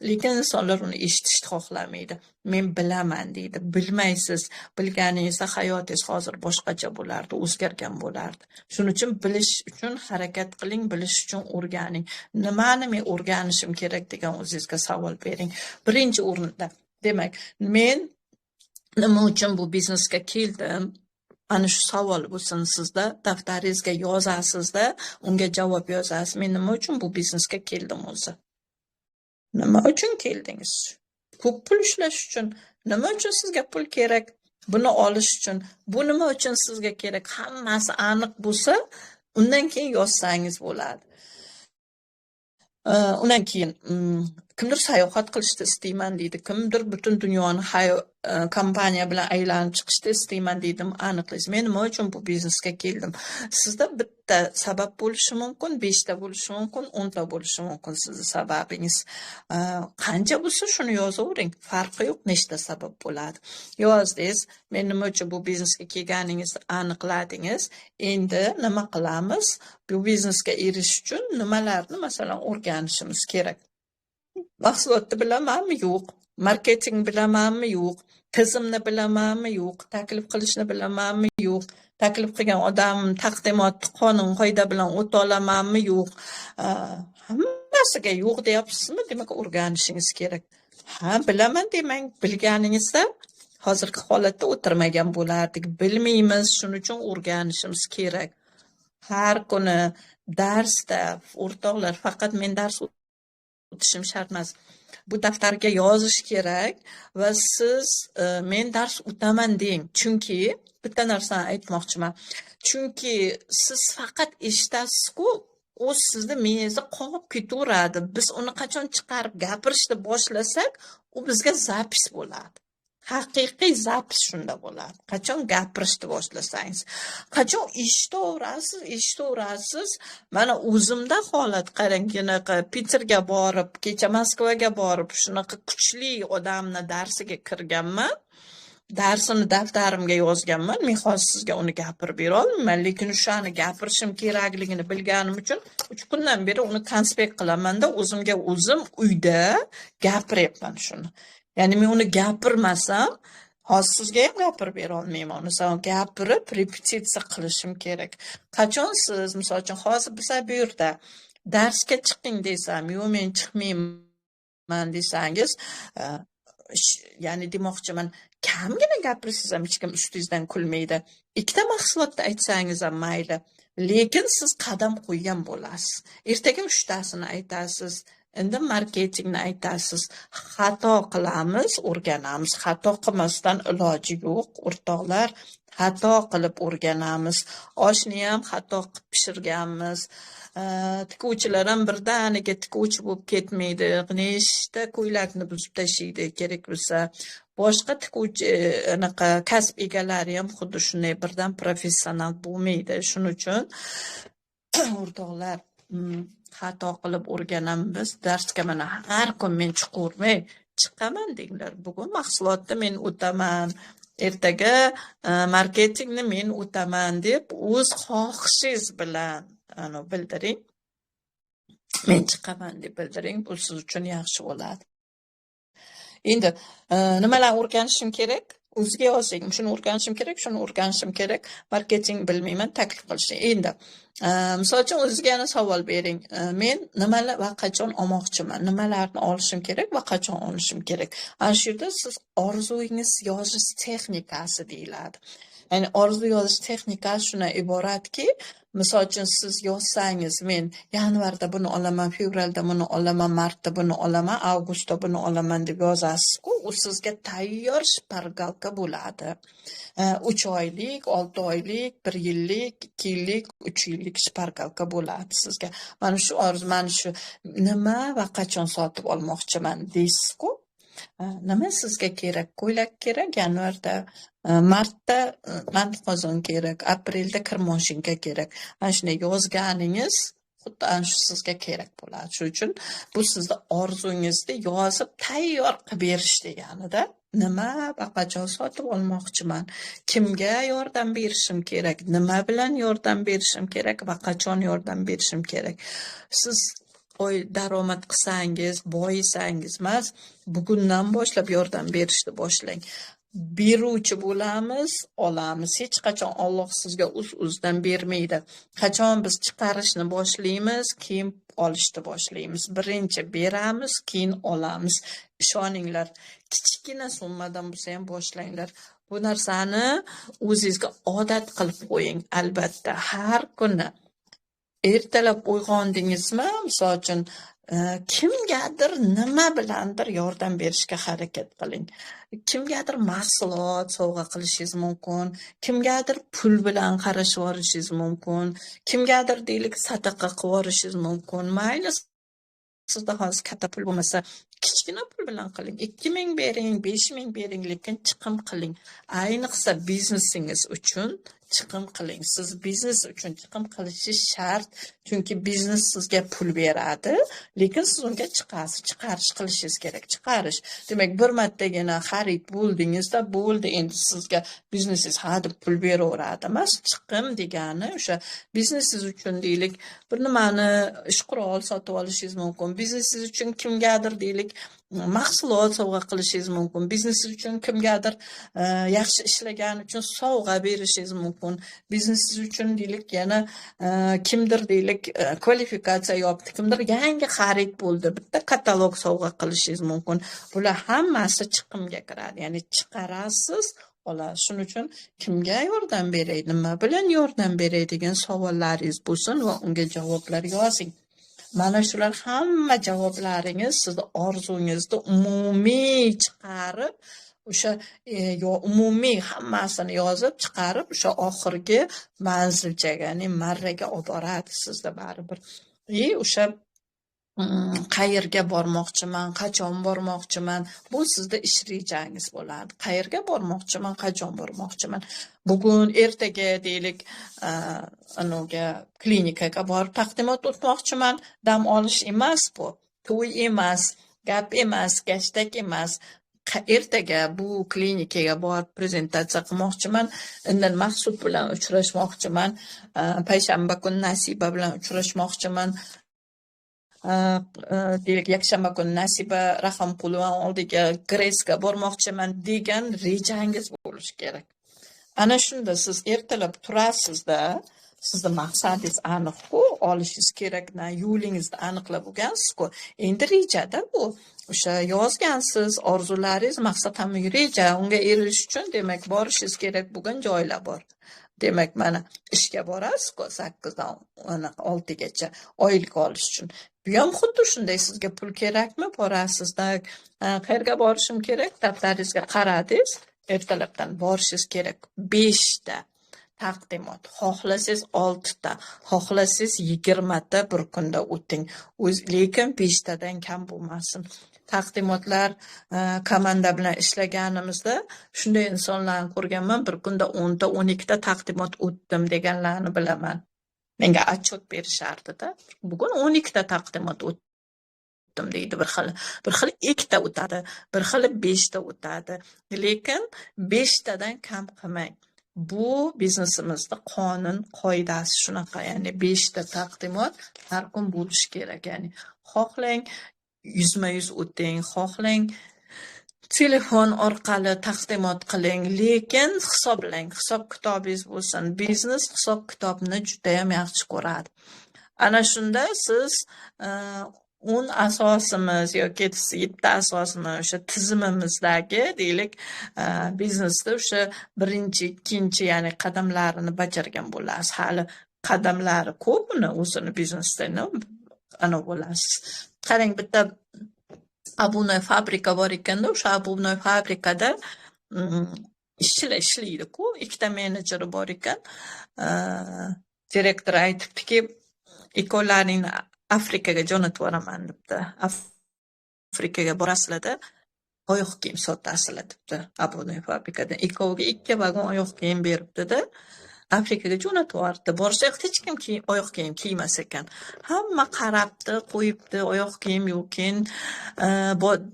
Lekin insonlar uni eshitishni xohlamaydi. Men bilaman deydi. Bilmaysiz. Bilganingizda hayotingiz hozir boshqacha bo'lardi, o'zgargan bo'lardi. Shuning uchun bilish uchun harakat qiling, bilish uchun o'rganing. Nimani men o'rganishim kerak degan o'zingizga savol bering. Birinchi o'rinda, demak, men nima uchun bu biznesga keldim? Ana shu savol bo'lsin sizda, daftaringizga yozasizda, unga javob yozasiz. Men nima uchun bu biznesga keldim o'zi? Nima uchun keldingiz? Ko'p pul ishlash uchun. Nima uchun sizga pul kerak? Buni olish uchun. Bu nima uchun sizga kerak? Hammasi aniq bo'lsa, undan keyin yozsangiz bo'ladi. Undan keyin Kimdir sayohat qilishni istayman deydi, kimdir butun dunyoni kompaniya bilan aylanib chiqishni istayman deydi. Aniqlaysiz. Men nima uchun bu biznesga keldim? Sizda bitta sabab bo'lishi mumkin, 5 ta bo'lishi mumkin, 10 ta bo'lishi mumkin sizni sababingiz. Qancha bo'lsa, shuni yozavering. Farqi yo'q, nechta sabab bo'ladi. Yozdingiz, men nima uchun bu biznesga kelganingizni aniqladingiz. Endi nima qilamiz? Bu biznesga erishish uchun nimalarni, masalan, o'rganishimiz kerak? Mahsulotni bilamanmi? Yo'q. Marketing bilamanmi? Yo'q. Tizimni bilamanmi? Yo'q. Taklif qilishni bilamanmi? Yo'q. Taklif qilgan odam taqdimotni qonun qoida bilan o'ta olamanmi? Yo'q. Hammasiga yo'q deyapsizmi? Demak, o'rganishingiz kerak. Ha, bilaman demang, bilganingizda hozirgi holatda o'tirmagan bo'lardik. Bilmaymiz, shuning uchun o'rganishimiz kerak. Har kuni darsda, o'rtoqlar, faqat men dars o'tishim shart emas. Bu daftarga yozish kerak va siz men dars o'taman deng. Chunki bitta narsani aytmoqchiman. Chunki siz faqat eshitasiz-ku, u sizni miyangizda qolib ketaveradi. Biz uni qachon chiqarib gapirishni boshlasak, u bizga запись bo'ladi. Haqiqiy запись shunda bo'ladi. Qachon gapirishni boshlasangiz, qachon eshitaverasiz, eshitaverasiz. Mana o'zimda holat qarang, bunaqa Piterga borib, kecha Moskvaga borib, shunaqa kuchli odamni darsiga kirganman. Darsini daftarimga yozganman. Men hozir sizga uni gapirib bera olmayman, lekin o'shani gapirishim kerakligini bilganim uchun 3 kundan beri uni konspekt qilamanda, o'zimga o'zim uyda gapiryapman shuni. Ya'ni men uni gapirmasam, hozir sizga ham gapirib bera olmayman. Uni gapirib, repetitsiya qilishim kerak. Qachon siz, misol uchun, hozir biza bu yerda darsga chiqing desam, yo'q, men chiqmayman desangiz, ya'ni demoqchiman, kamgina gapirsangiz ham hech kim ustingizdan kulmaydi. Ikkita mahsulotni aytsangiz ham mayli, lekin siz qadam qo'ygan bo'lasiz. Ertaga uchtasini aytasiz, endi marketingni aytasiz. Xato qilamiz, o'rganamiz. Xato qilmasdan iloji yo'q, o'rtoqlar. Xato qilib o'rganamiz. Oshni ham xato qilib pishirganmiz. Tikuvchilar ham birdaniga tikuvchi bo'lib ketmaydi. Nechta ko'ylakni buzib tashlaydi kerak bo'lsa. Boshqa tikuvchi, anaqa kasb egalari ham xuddi shunday birdan professional bo'lmaydi. Shuning uchun, o'rtoqlar, xato qilib o'rganamiz. Darsga mana har kun men chiqavermay, chiqaman denglar. Bugun mahsulotni men o'taman, ertaga marketingni men o'taman deb o'z xohishingiz bilan bildiring. Men chiqaman deb bildiring. Bu siz uchun yaxshi bo'ladi. Endi nimalarni o'rganishim kerak? O'ziga yozing. Shuni o'rganishim kerak, shuni o'rganishim kerak. Marketing bilmayman, taklif qilishni. Endi misol uchun, o'zizga yana savol bering. Men nimalar va qachon olmoqchiman? Nimalarni olishim kerak va qachon olishim kerak? Ana shu yerda siz orzungiz yozish texnikasi deyiladi. Ya'ni orzu yozish texnikasi shundan iboratki, misol uchun, siz yozsangiz, men yanvarda buni olaman, fevralda buni olaman, martda buni olaman, avgustda buni olaman deb yozasiz-ku, u sizga tayyor шпаргалка bo'ladi. 3 oylik, 6 oylik, bir yillik, 2 yillik, 3 yillik шпаргалка bo'ladi sizga. Mana shu orzu, mana shu nima va qachon sotib olmoqchiman deysiz-ku. Nima sizga kerak? Ko'ylak kerak yanvarda, martda manti qozon kerak, aprelda kir moshinka kerak. Mana shunday yozganingiz xuddi ana shu sizga kerak bo'ladi. Shuning uchun bu sizni orzungizni yozib tayyor qilib berish deganida. Nima va qachon sotib olmoqchiman? Kimga yordam berishim kerak? Nima bilan yordam berishim kerak va qachon yordam berishim kerak? Siz oy daromad qilsangiz, boyisangiz emas, bugundan boshlab yordam berishni boshlang. Beruvchi bo'lamiz, olamiz. Hech qachon Alloh sizga o'z-o'zidan bermaydi. Qachon biz chiqarishni boshlaymiz, keyin olishni boshlaymiz. Birinchi beramiz, keyin olamiz. Ishoninglar, kichkina summadan bo'lsa ham boshlanglar. Bu narsani o'zingizga odat qilib qo'ying. Albatta, har kuni ertalab uyg'ondingizmi, misol uchun, kimgadir nima bilandir yordam berishga harakat qiling. Kimgadir mahsulot sovg'a qilishingiz mumkin, kimgadir pul bilan qarashib yuborishingiz mumkin, kimgadir, deylik, sadaqa qilib yuborishingiz mumkin. Mayli. Sizda hozir katta pul bo'lmasa, kichkina pul bilan qiling. 2000 bering, 5000 bering, lekin chiqim qiling. Ayniqsa biznesingiz uchun chiqim qiling. Siz biznes uchun chiqim qilishingiz shart, chunki biznes sizga pul beradi, lekin siz unga chiqasiz, chiqarish qilishingiz kerak. Chiqarish. Demak, bir martagina xarid bo'ldingizda, bo'ldi, endi sizga biznesingiz ha deb pul beraveradi emas. Chiqim degani o'sha biznesingiz uchun, deylik, bir nimani, ish qurol sotib olishingiz mumkin. Biznesingiz uchun kimgadir, deylik, mahsulot sovg'a qilishingiz mumkin. Biznesingiz uchun kimgadir yaxshi ishlagani uchun sovg'a berishingiz mumkin. Biznesingiz uchun, deylik, yana kimdir, deylik, kvalifikatsiya yopdi, kimdir yangi xarid bo'ldi, bitta katalog sovg'a qilishingiz mumkin. Bular hammasi chiqimga kiradi. Ya'ni chiqarasiz, olasiz. Shuning uchun kimga yordam beray, nima bilan yordam beray degan savollaringiz bo'lsin va unga javoblar yozing. Mana shular hamma javoblaringiz sizni orzungizni umumiy chiqarib, o'sha umumiy hammasini yozib chiqarib, o'sha oxirgi manzilchaga, ya'ni marraga olib boradi sizda baribir. И o'sha qayerga bormoqchiman, qachon bormoqchiman, bu sizda ish rejangiz bo'ladi. Qayerga bormoqchiman, qachon bormoqchiman. Bugun, ertaga, deylik, anavga klinikaga borib taqdimot o'tmoqchiman. Dam olish emas bu, to'y emas, gap emas, gashtak emas. Ertaga bu klinikaga borib prezentatsiya qilmoqchiman, undan Maqsud bilan uchrashmoqchiman, payshanba kuni Nasiba bilan uchrashmoqchiman. Deylik, yakshanba kuni Nasiba Rahimqulova oldiga Gresga bormoqchiman degan rejangiz bo'lishi kerak. Ana shunda siz ertalab turasizda, sizni maqsadingiz aniq-ku, olishingiz kerak yo'lingizni aniqlab olgansiz-ku. Endi rejada bu. O'sha yozgansiz, orzularingiz, maqsad ham reja. Unga erishish uchun, demak, borishingiz kerak bo'lgan joylar bor. Demak, mana ishga borasiz-ku 8 dan 6 gacha oylik olish uchun. Bu ham xuddi shunday, sizga pul kerakmi? Borasizda, qayerga borishim kerak? Daftaringizga qaradingiz, ertalabdan borishingiz kerak 5 ta taqdimot. Xohlasangiz 6 ta, xohlasangiz 20 ta bir kunda o'ting. O'z, lekin 5 tadan kam bo'lmasin. Taqdimotlar, komanda bilan ishlaganimizda shunday insonlarni ko'rganman, bir kunda 10 ta, 12 ta taqdimot o'tdim deganlarni bilaman. Menga отчет berishardi-da. Bugun 12 ta taqdimot o'tdim deydi bir xil. Bir xil 2 ta o'tadi, bir xili 5 ta o'tadi. Lekin 5 tadan kam qilmang. Bu biznesimizda qonun qoidasi shunaqa, ya'ni 5 ta taqdimot har kun bo'lishi kerak. Ya'ni xohlang yuzma-yuz o'ting, xohlang telefon orqali taqdimot qiling, lekin hisoblang, hisob-kitobingiz bo'lsin. Biznes hisob-kitobni judayam yaxshi ko'radi. Ana shunda siz 10 asosimiz yoki 7 asosimiz o'sha tizimimizdagi, deylik, biznesda o'sha birinchi, ikkinchi, ya'ni qadamlarini bajargan bo'lasiz. Hali qadamlari ko'p uni o'zini biznesda ana bo'lasiz. Qarang, bitta обувной fabrika bor ekanda, o'sha обувной fabrikada ishchilar ishlaydi-ku, ikkita menejeri bor ekan. Direktor aytibdiki, ikkovlaringni Afrikaga jo'natib yuboraman debdi. Afrikaga borasizlarda, oyoq kiyim sotasizlar debdi обувной fabrikada. Ikkoviga ikki vagon oyoq kiyim beribdi-da. Afrikaga jo'natib yuboribdi. Borsa, hech kim oyoq kiyim kiymas ekan. Hamma qarabdi, qo'yibdi, oyoq kiyim yo'q. Keyin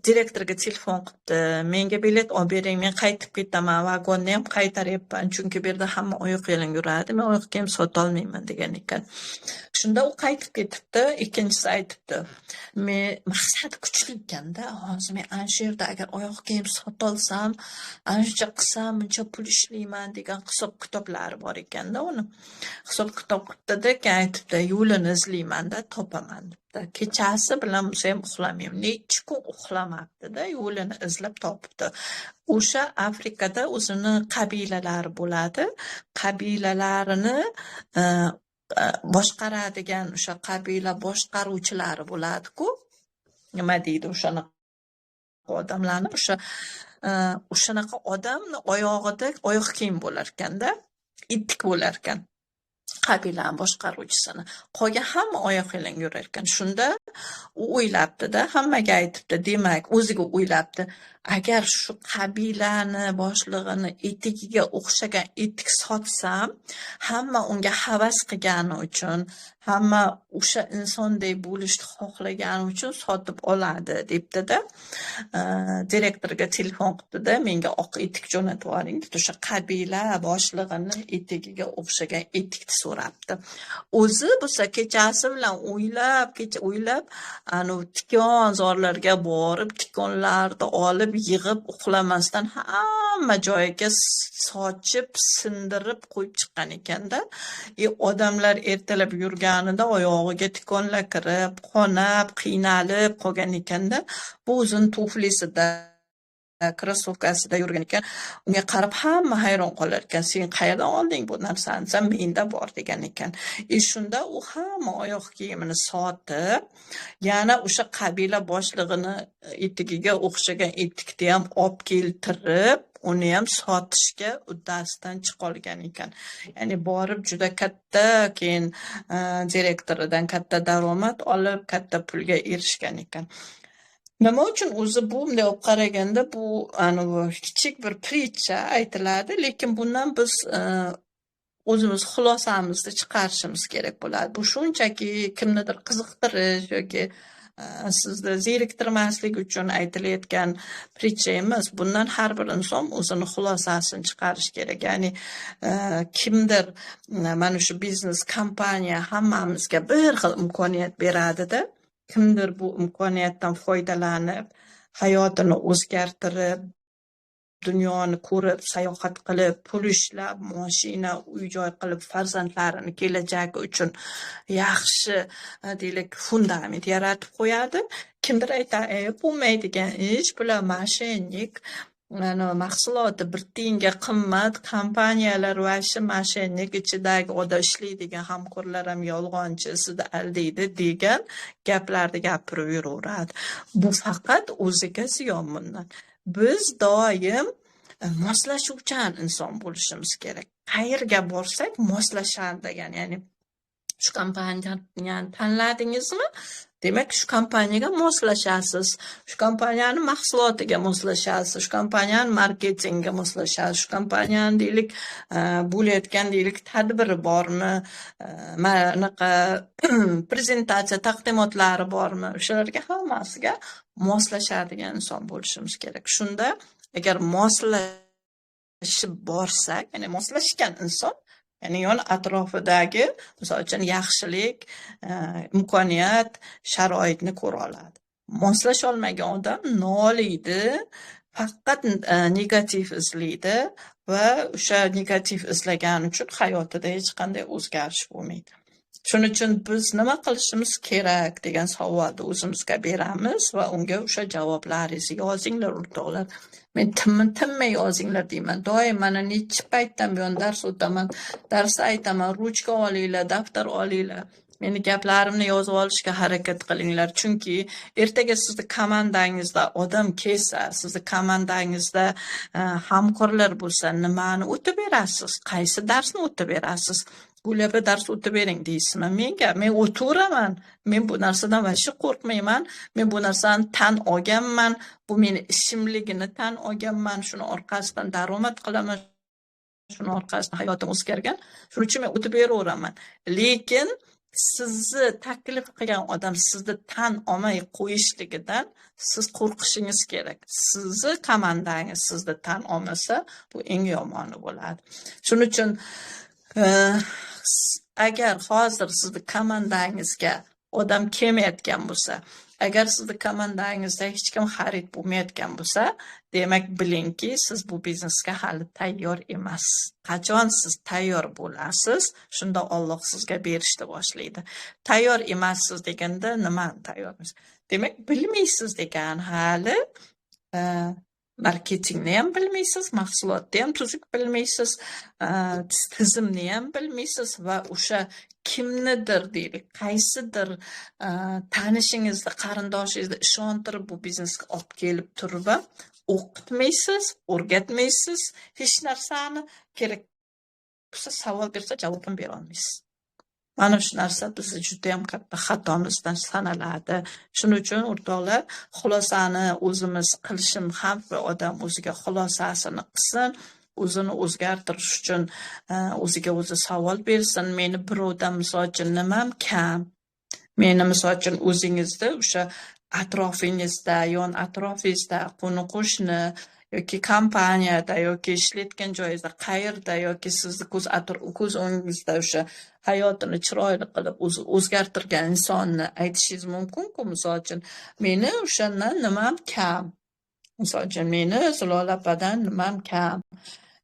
direktorga telefon qilibdi. Menga bilet olib bering, men qaytib ketaman, vagonni ham qaytaryapman, chunki bu yerda hamma oyoq yalang yuradi, men oyoq kiyim sotolmayman degan ekan. Shunda u qaytib ketibdi, ikkinchisi aytibdi. Men maqsad kuchli ekanda, hozir men ana shu yerda agar oyoq kiyim sotolsam, ana shuncha qilsam, buncha pul ishlayman degan hisob-kitoblari bor ekanda uni. Hisob-kitob qilibdi-da, keyin aytibdi, yo'lini izlaymanda, topaman debdi. Kechasi bilan bo'lsa ham uxlamayman. Necha kun uxlamabdi-da, yo'lini izlab topibdi. O'sha Afrikada o'zini qabilalari bo'ladi. Qabilalarini boshqaradigan o'sha qabila boshqaruvchilari bo'ladi-ku. Nima deydi o'shani odamlarni, o'sha o'shanaqa odamni oyog'ida oyoq kiyim bo'lar ekanda, etik bo'lar ekan. Qabilani boshqaruvchisini. Qolgan hamma oyoq yalang yurar ekan. Shunda u o'ylabdi-da, hammaga aytibdi, demak, o'ziga o'ylabdi, agar shu qabilani boshlig'ini etigiga o'xshagan etik sotsam, hamma unga havas qilgani uchun, hamma o'sha insondek bo'lishni xohlagani uchun sotib oladi debdi-da. Direktorga telefon qilibdi-da, menga oq etik jo'natib yuboring debdi. O'sha qabila boshlig'ini etigiga o'xshagan etikni so'rabdi. O'zi bo'lsa kechasi bilan o'ylab, kecha o'ylab, anavi tikonzorlarga borib, tikonlarni olib, yig'ib, uxlamasdan hamma joyiga sochib, sindirib qo'yib chiqqan ekanda. Odamlar ertalab yurganida oyog'iga tikonlar kirib, qonab, qiynalib qolgan ekanda. Bu o'zini tuflisida, krossovkasida yurgan ekan. Unga qarab hamma hayron qolar ekan. Sen qayerdan olding bu narsani desam, menda bor degan ekan. Shunda u hamma oyoq kiyimini sotib, yana o'sha qabila boshlig'ini etigiga o'xshagan etikni ham olib keltirib, uni ham sotishga uddasidan chiqolgan ekan. Ya'ni borib juda katta keyin direktoridan katta daromad olib, katta pulga erishgan ekan. Nima uchun o'zi bu bunday olib qaraganda bu anavi kichik bir притча aytiladi, lekin bundan biz o'zimiz xulosamizni chiqarishimiz kerak bo'ladi. Bu shunchaki kimnidir qiziqtirish yoki sizni zeriktirmaslik uchun aytilayotgan притча emas. Bundan har bir inson o'zini xulosasini chiqarish kerak. Ya'ni kimdir mana shu biznes kompaniya hammamizga bir xil imkoniyat beradida, kimdir bu imkoniyatdan foydalanib, hayotini o'zgartirib, dunyoni ko'rib, sayohat qilib, pul ishlab, mashina, uy-joy qilib, farzandlarini kelajagi uchun yaxshi, deylik, fundament yaratib qo'yadi. Kimdir aytadi, bo'lmaydigan ish, bular мошенник, mana mahsuloti bir tiyinga qimmat, kompaniyalar вообще мошенник, ichidagi odam ishlaydigan hamkorlar ham yolg'onchi, sizni aldaydi degan gaplarni gapirib yuraveradi. Bu faqat o'ziga ziyon bundan. Biz doim moslashuvchan inson bo'lishimiz kerak. Qayerga borsak moslashadi degan, ya'ni shu kompaniyani tanladingizmi? Demak, shu kompaniyaga moslashasiz, shu kompaniyani mahsulotiga moslashasiz, shu kompaniyani marketingiga moslashasiz, shu kompaniyani deylik, bo'layotgan deylik tadbiri bormi, mana anaqa prezentatsiya taqdimotlari bormi, o'shalarga hammasiga moslashadigan inson bo'lishimiz kerak. Shunda agar moslashib borsak, ya'ni moslashgan inson, ya'ni yon atrofidagi, misol uchun, yaxshilik, imkoniyat, sharoitni ko'ra oladi. Moslasha olmagan odam noliydi, faqat negativ izlaydi va o'sha negativ izlagani uchun hayotida hech qanday o'zgarish bo'lmaydi. Shuning uchun biz nima qilishimiz kerak degan savolni o'zimizga beramiz va unga o'sha javoblaringizni yozinglar, o'rtoqlar. Men tinmay yozinglar deyman. Doim mana necha paytdan buyon dars o'taman, darsda aytaman, ruchka olinglar, daftar olinglar. Meni gaplarimni yozib olishga harakat qilinglar. Chunki ertaga sizni komandangizda odam kelsa, sizni komandangizda hamkorlar bo'lsa, nimani o'tib berasiz? Qaysi darsni o'tib berasiz? Gulapa dars o'tib bering deysizmi menga? Men o'taveraman. Men bu narsadan вообще qo'rqmayman. Men bu narsani tan olganman. Bu meni ishimligini tan olganman. Shuni orqasidan daromad qilaman. Shuni orqasidan hayotim o'zgargan. Shuning uchun men o'tib beraveraman. Lekin sizni taklif qilgan odam sizni tan olmay qo'yishligidan siz qo'rqishingiz kerak. Sizni komandangiz sizni tan olmasa, bu eng yomoni bo'ladi. Shuning uchun agar hozir sizni komandangizga odam kelmayotgan bo'lsa, agar sizni komandangizda hech kim xarid bo'lmayotgan bo'lsa, demak bilingki, siz bu biznesga hali tayyor emassiz. Qachon siz tayyor bo'lasiz, shunda Alloh sizga berishni boshlaydi. Tayyor emassiz deganda nimani tayyor emas? Demak, bilmaysiz degan hali marketingni ham bilmaysiz, mahsulotni ham tuzuk bilmaysiz, tizimni ham bilmaysiz va o'sha kimnidir deylik, qaysidir tanishingizni, qarindoshingizni ishontirib bu biznesga olib kelib turib ham o'qitmaysiz, o'rgatmaysiz hech narsani. Kerak bo'lsa savol bersa javob ham bera olmaysiz. Mana shu narsa bizni juda ham katta xatomizdan sanaladi. Shuning uchun o'rtoqlar, xulosani o'zimiz qilishim, har bir odam o'ziga xulosasini qilsin, o'zini o'zgartirish uchun o'ziga o'zi savol bersin. Meni birovdan misol uchun nimam kam? Meni misol uchun o'zingizda o'sha atrofingizda, yon atrofingizda, qo'ni-qo'shni yoki kompaniyada yoki ishlayotgan joyingizda qayerda yoki sizni ko'z o'ngingizda o'sha hayotini chiroyli qilib o'zi o'zgartirgan insonni aytishingiz mumkin-ku. Misol uchun meni o'shandan nimam kam? Misol uchun meni Zilola opadan nimam kam?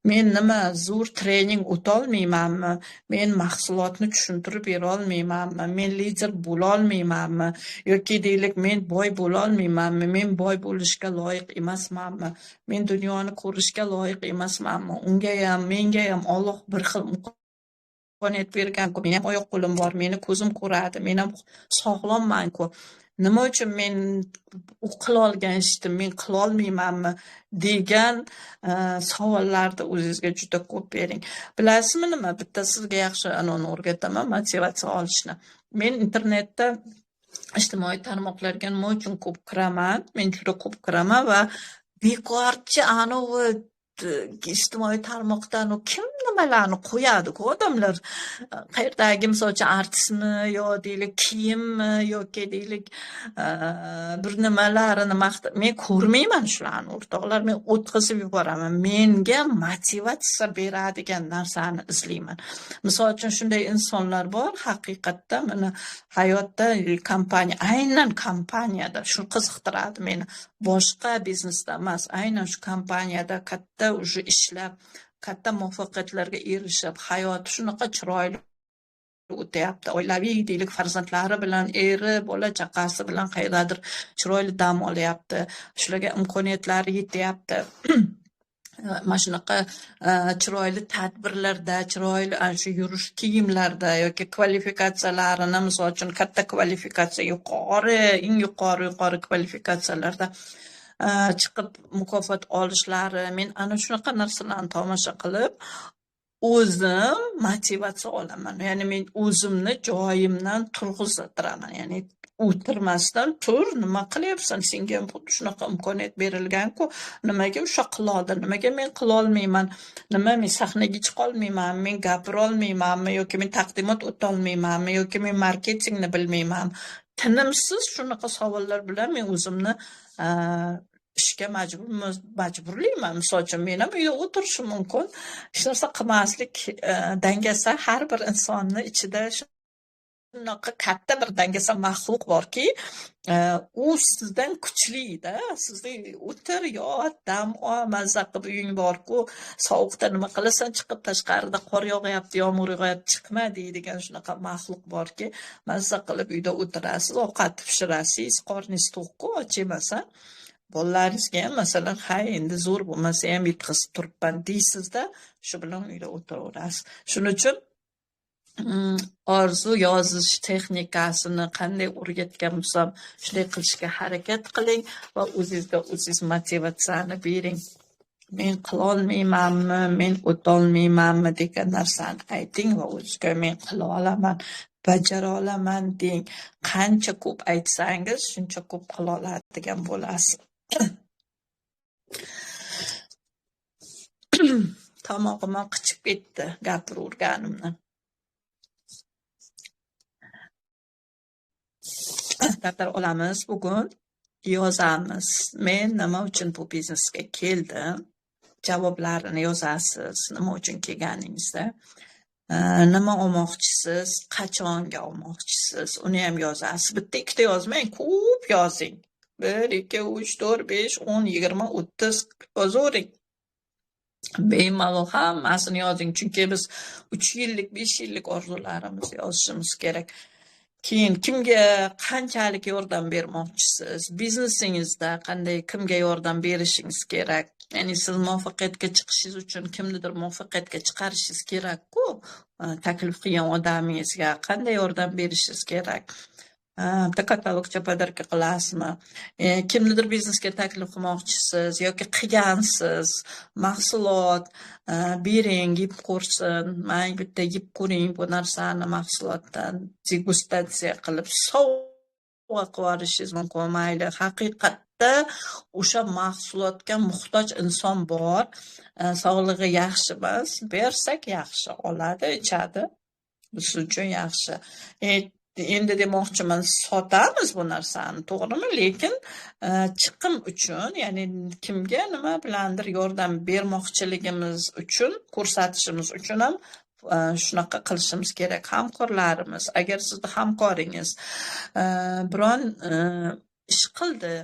Men nima zo'r trening o'tolmaymanmi? Men mahsulotni tushuntirib bera olmaymanmi? Men lider bo'lolmaymanmi? Yoki deylik, men boy bo'lolmaymanmi? Men boy bo'lishga loyiq emasmanmi? Men dunyoni ko'rishga loyiq emasmanmi? Unga ham, menga ham Alloh bir xil imkoniyat bergan-ku. Meni ham oyoq qo'lim bor, meni ko'zim ko'radi, men ham sog'lomman-ku. Nima uchun men u qilolgan ishni men qilolmaymanmi degan savollarni o'zingizga juda ko'p bering. Bilasizmi nima? Bitta sizga yaxshi anoni o'rgataman, motivatsiya olishni. Men internetda ijtimoiy tarmoqlarga nima uchun ko'p kiraman? Men juda ko'p kiraman va bekorchi anavi ijtimoiy tarmoqdan u kim nimalarni qo'yadi-ku odamlar, qayerdagi misol uchun artistmi yo deylik kiyimmi yoki deylik bir nimalarini maqtab, men ko'rmayman shularni o'rtoqlar, men o'tkazib yuboraman. Menga motivatsiya beradigan narsani izlayman. Misol uchun shunday insonlar bor, haqiqatda mana hayotda kompaniya, aynan kompaniyada shu qiziqtiradi meni. Boshqa biznesda emas, aynan shu kompaniyada katta уже ishlab, katta muvaffaqiyatlarga erishib, hayoti shunaqa chiroyli o'tyapti. Oilaviy deylik, farzandlari bilan, eri, bola chaqasi bilan qayerdadir chiroyli dam olyapti. Shularga imkoniyatlari yetyapti. Mana shunaqa chiroyli tadbirlarda, chiroyli ana shu yurish kiyimlarda yoki kvalifikatsiyalarini, misol uchun katta kvalifikatsiya, yuqori, eng yuqori kvalifikatsiyalarda chiqib mukofot olishlari, men ana shunaqa narsalarni tomosha qilib o'zim motivatsiya olaman. Ya'ni men o'zimni joyimdan turg'izatiraman. Ya'ni o'tirmasdan tur, nima qilyapsan? Senga ham xuddi shunaqa imkoniyat berilgan-ku. Nimaga o'sha qiloldi? Nimaga men qilolmayman? Nima men sahnaga chiqolmayman? Men gapira olmaymanmi yoki men taqdimot o'tolmaymanmi yoki men marketingni bilmaymanmi? Tinimsiz shunaqa savollar bilan men o'zimni ishga majburlayman. Misol uchun men ham uyda o'tirishim mumkin. Hech narsa qilmaslik, dangasa har bir insonni ichida shunaqa katta bir dangasa maxluq borki, u sizdan kuchli-da. Sizni o'tir, yot, dam ol, mazza qilib uying bor-ku, sovuqda nima qilasan, chiqib tashqarida qor yog'yapti, yomg'ir yog'yapti, chiqma deydigan shunaqa maxluq borki, mazza qilib uyda o'tirasiz, ovqat pishirasiz, qorningiz to'q-ku, och emas-a. Bolalaringizga ham masalan, ha endi zo'r bo'lmasa ham yetkazib turibman deysizda, shu bilan uyda o'tiraverasiz. Shuning uchun orzu yozish texnikasini qanday o'rgatgan bo'lsam, shunday qilishga harakat qiling va o'zingizga o'zingiz motivatsiyani bering. Men qilolmaymanmi, men o'tolmaymanmi degan narsani ayting va o'zingizga men qila olaman, bajara olaman deng. Qancha ko'p aytsangiz, shuncha ko'p qila oladigan bo'lasiz. Tomog'im ham qichib ketdi gapiraverganimdan. Daftar olamiz bugun, yozamiz. Men nima uchun bu biznesga keldim? Javoblarini yozasiz. Nima uchun kelganingizda, nima olmoqchisiz, qachonga olmoqchisiz, uni ham yozasiz. Bitta ikkita yozmang, ko'p yozing. 1 2 3 4 5 10 20 30 yozavering. Bemalol hammasini yozing, chunki biz 3 yillik, 5 yillik orzularimizni yozishimiz kerak. Keyin kimga qanchalik yordam bermoqchisiz, biznesingizda qanday kimga yordam berishingiz kerak. Ya'ni siz muvaffaqiyatga chiqishingiz uchun kimnidir muvaffaqiyatga chiqarishingiz kerak-ku. Taklif qilgan odamingizga qanday yordam berishingiz kerak. Bitta katalogcha подарка qilasizmi? Kimnidir biznesga taklif qilmoqchisiz yoki qilgansiz, mahsulot bering, yeb ko'rsin, mang bitta yeb ko'ring bu narsani, mahsulotdan degustatsiya qilib sovg'a qilib yuborishingiz mumkin. Mayli, haqiqatda o'sha mahsulotga muhtoj inson bor, sog'lig'i yaxshi emas, bersak yaxshi, oladi, ichadi. Biz uchun yaxshi. Endi demoqchiman, sotamiz bu narsani, to'g'rimi? Lekin chiqim uchun, ya'ni kimga nima bilandir yordam bermoqchiligimiz uchun, ko'rsatishimiz uchun ham shunaqa qilishimiz kerak. Hamkorlarimiz, agar sizni hamkoringiz biron ish qildi,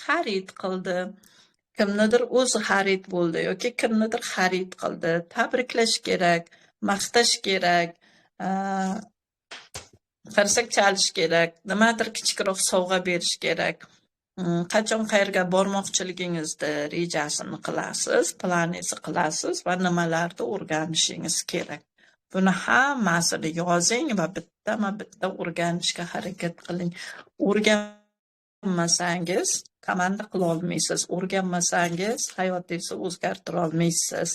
xarid qildi, kimnidir o'zi xarid bo'ldi yoki kimnidir xarid qildi, tabriklash kerak, maqtash kerak, qarsak chalish kerak, nimadir kichikroq sovg'a berish kerak. Qachon qayerga bormoqchiligingizni rejasini qilasiz, planingizni qilasiz va nimalarni o'rganishingiz kerak. Buni hammasini yozing va bittama-bitta o'rganishga harakat qiling. O'rganmasangiz komanda qila olmaysiz, o'rganmasangiz hayotingizni o'zgartira olmaysiz.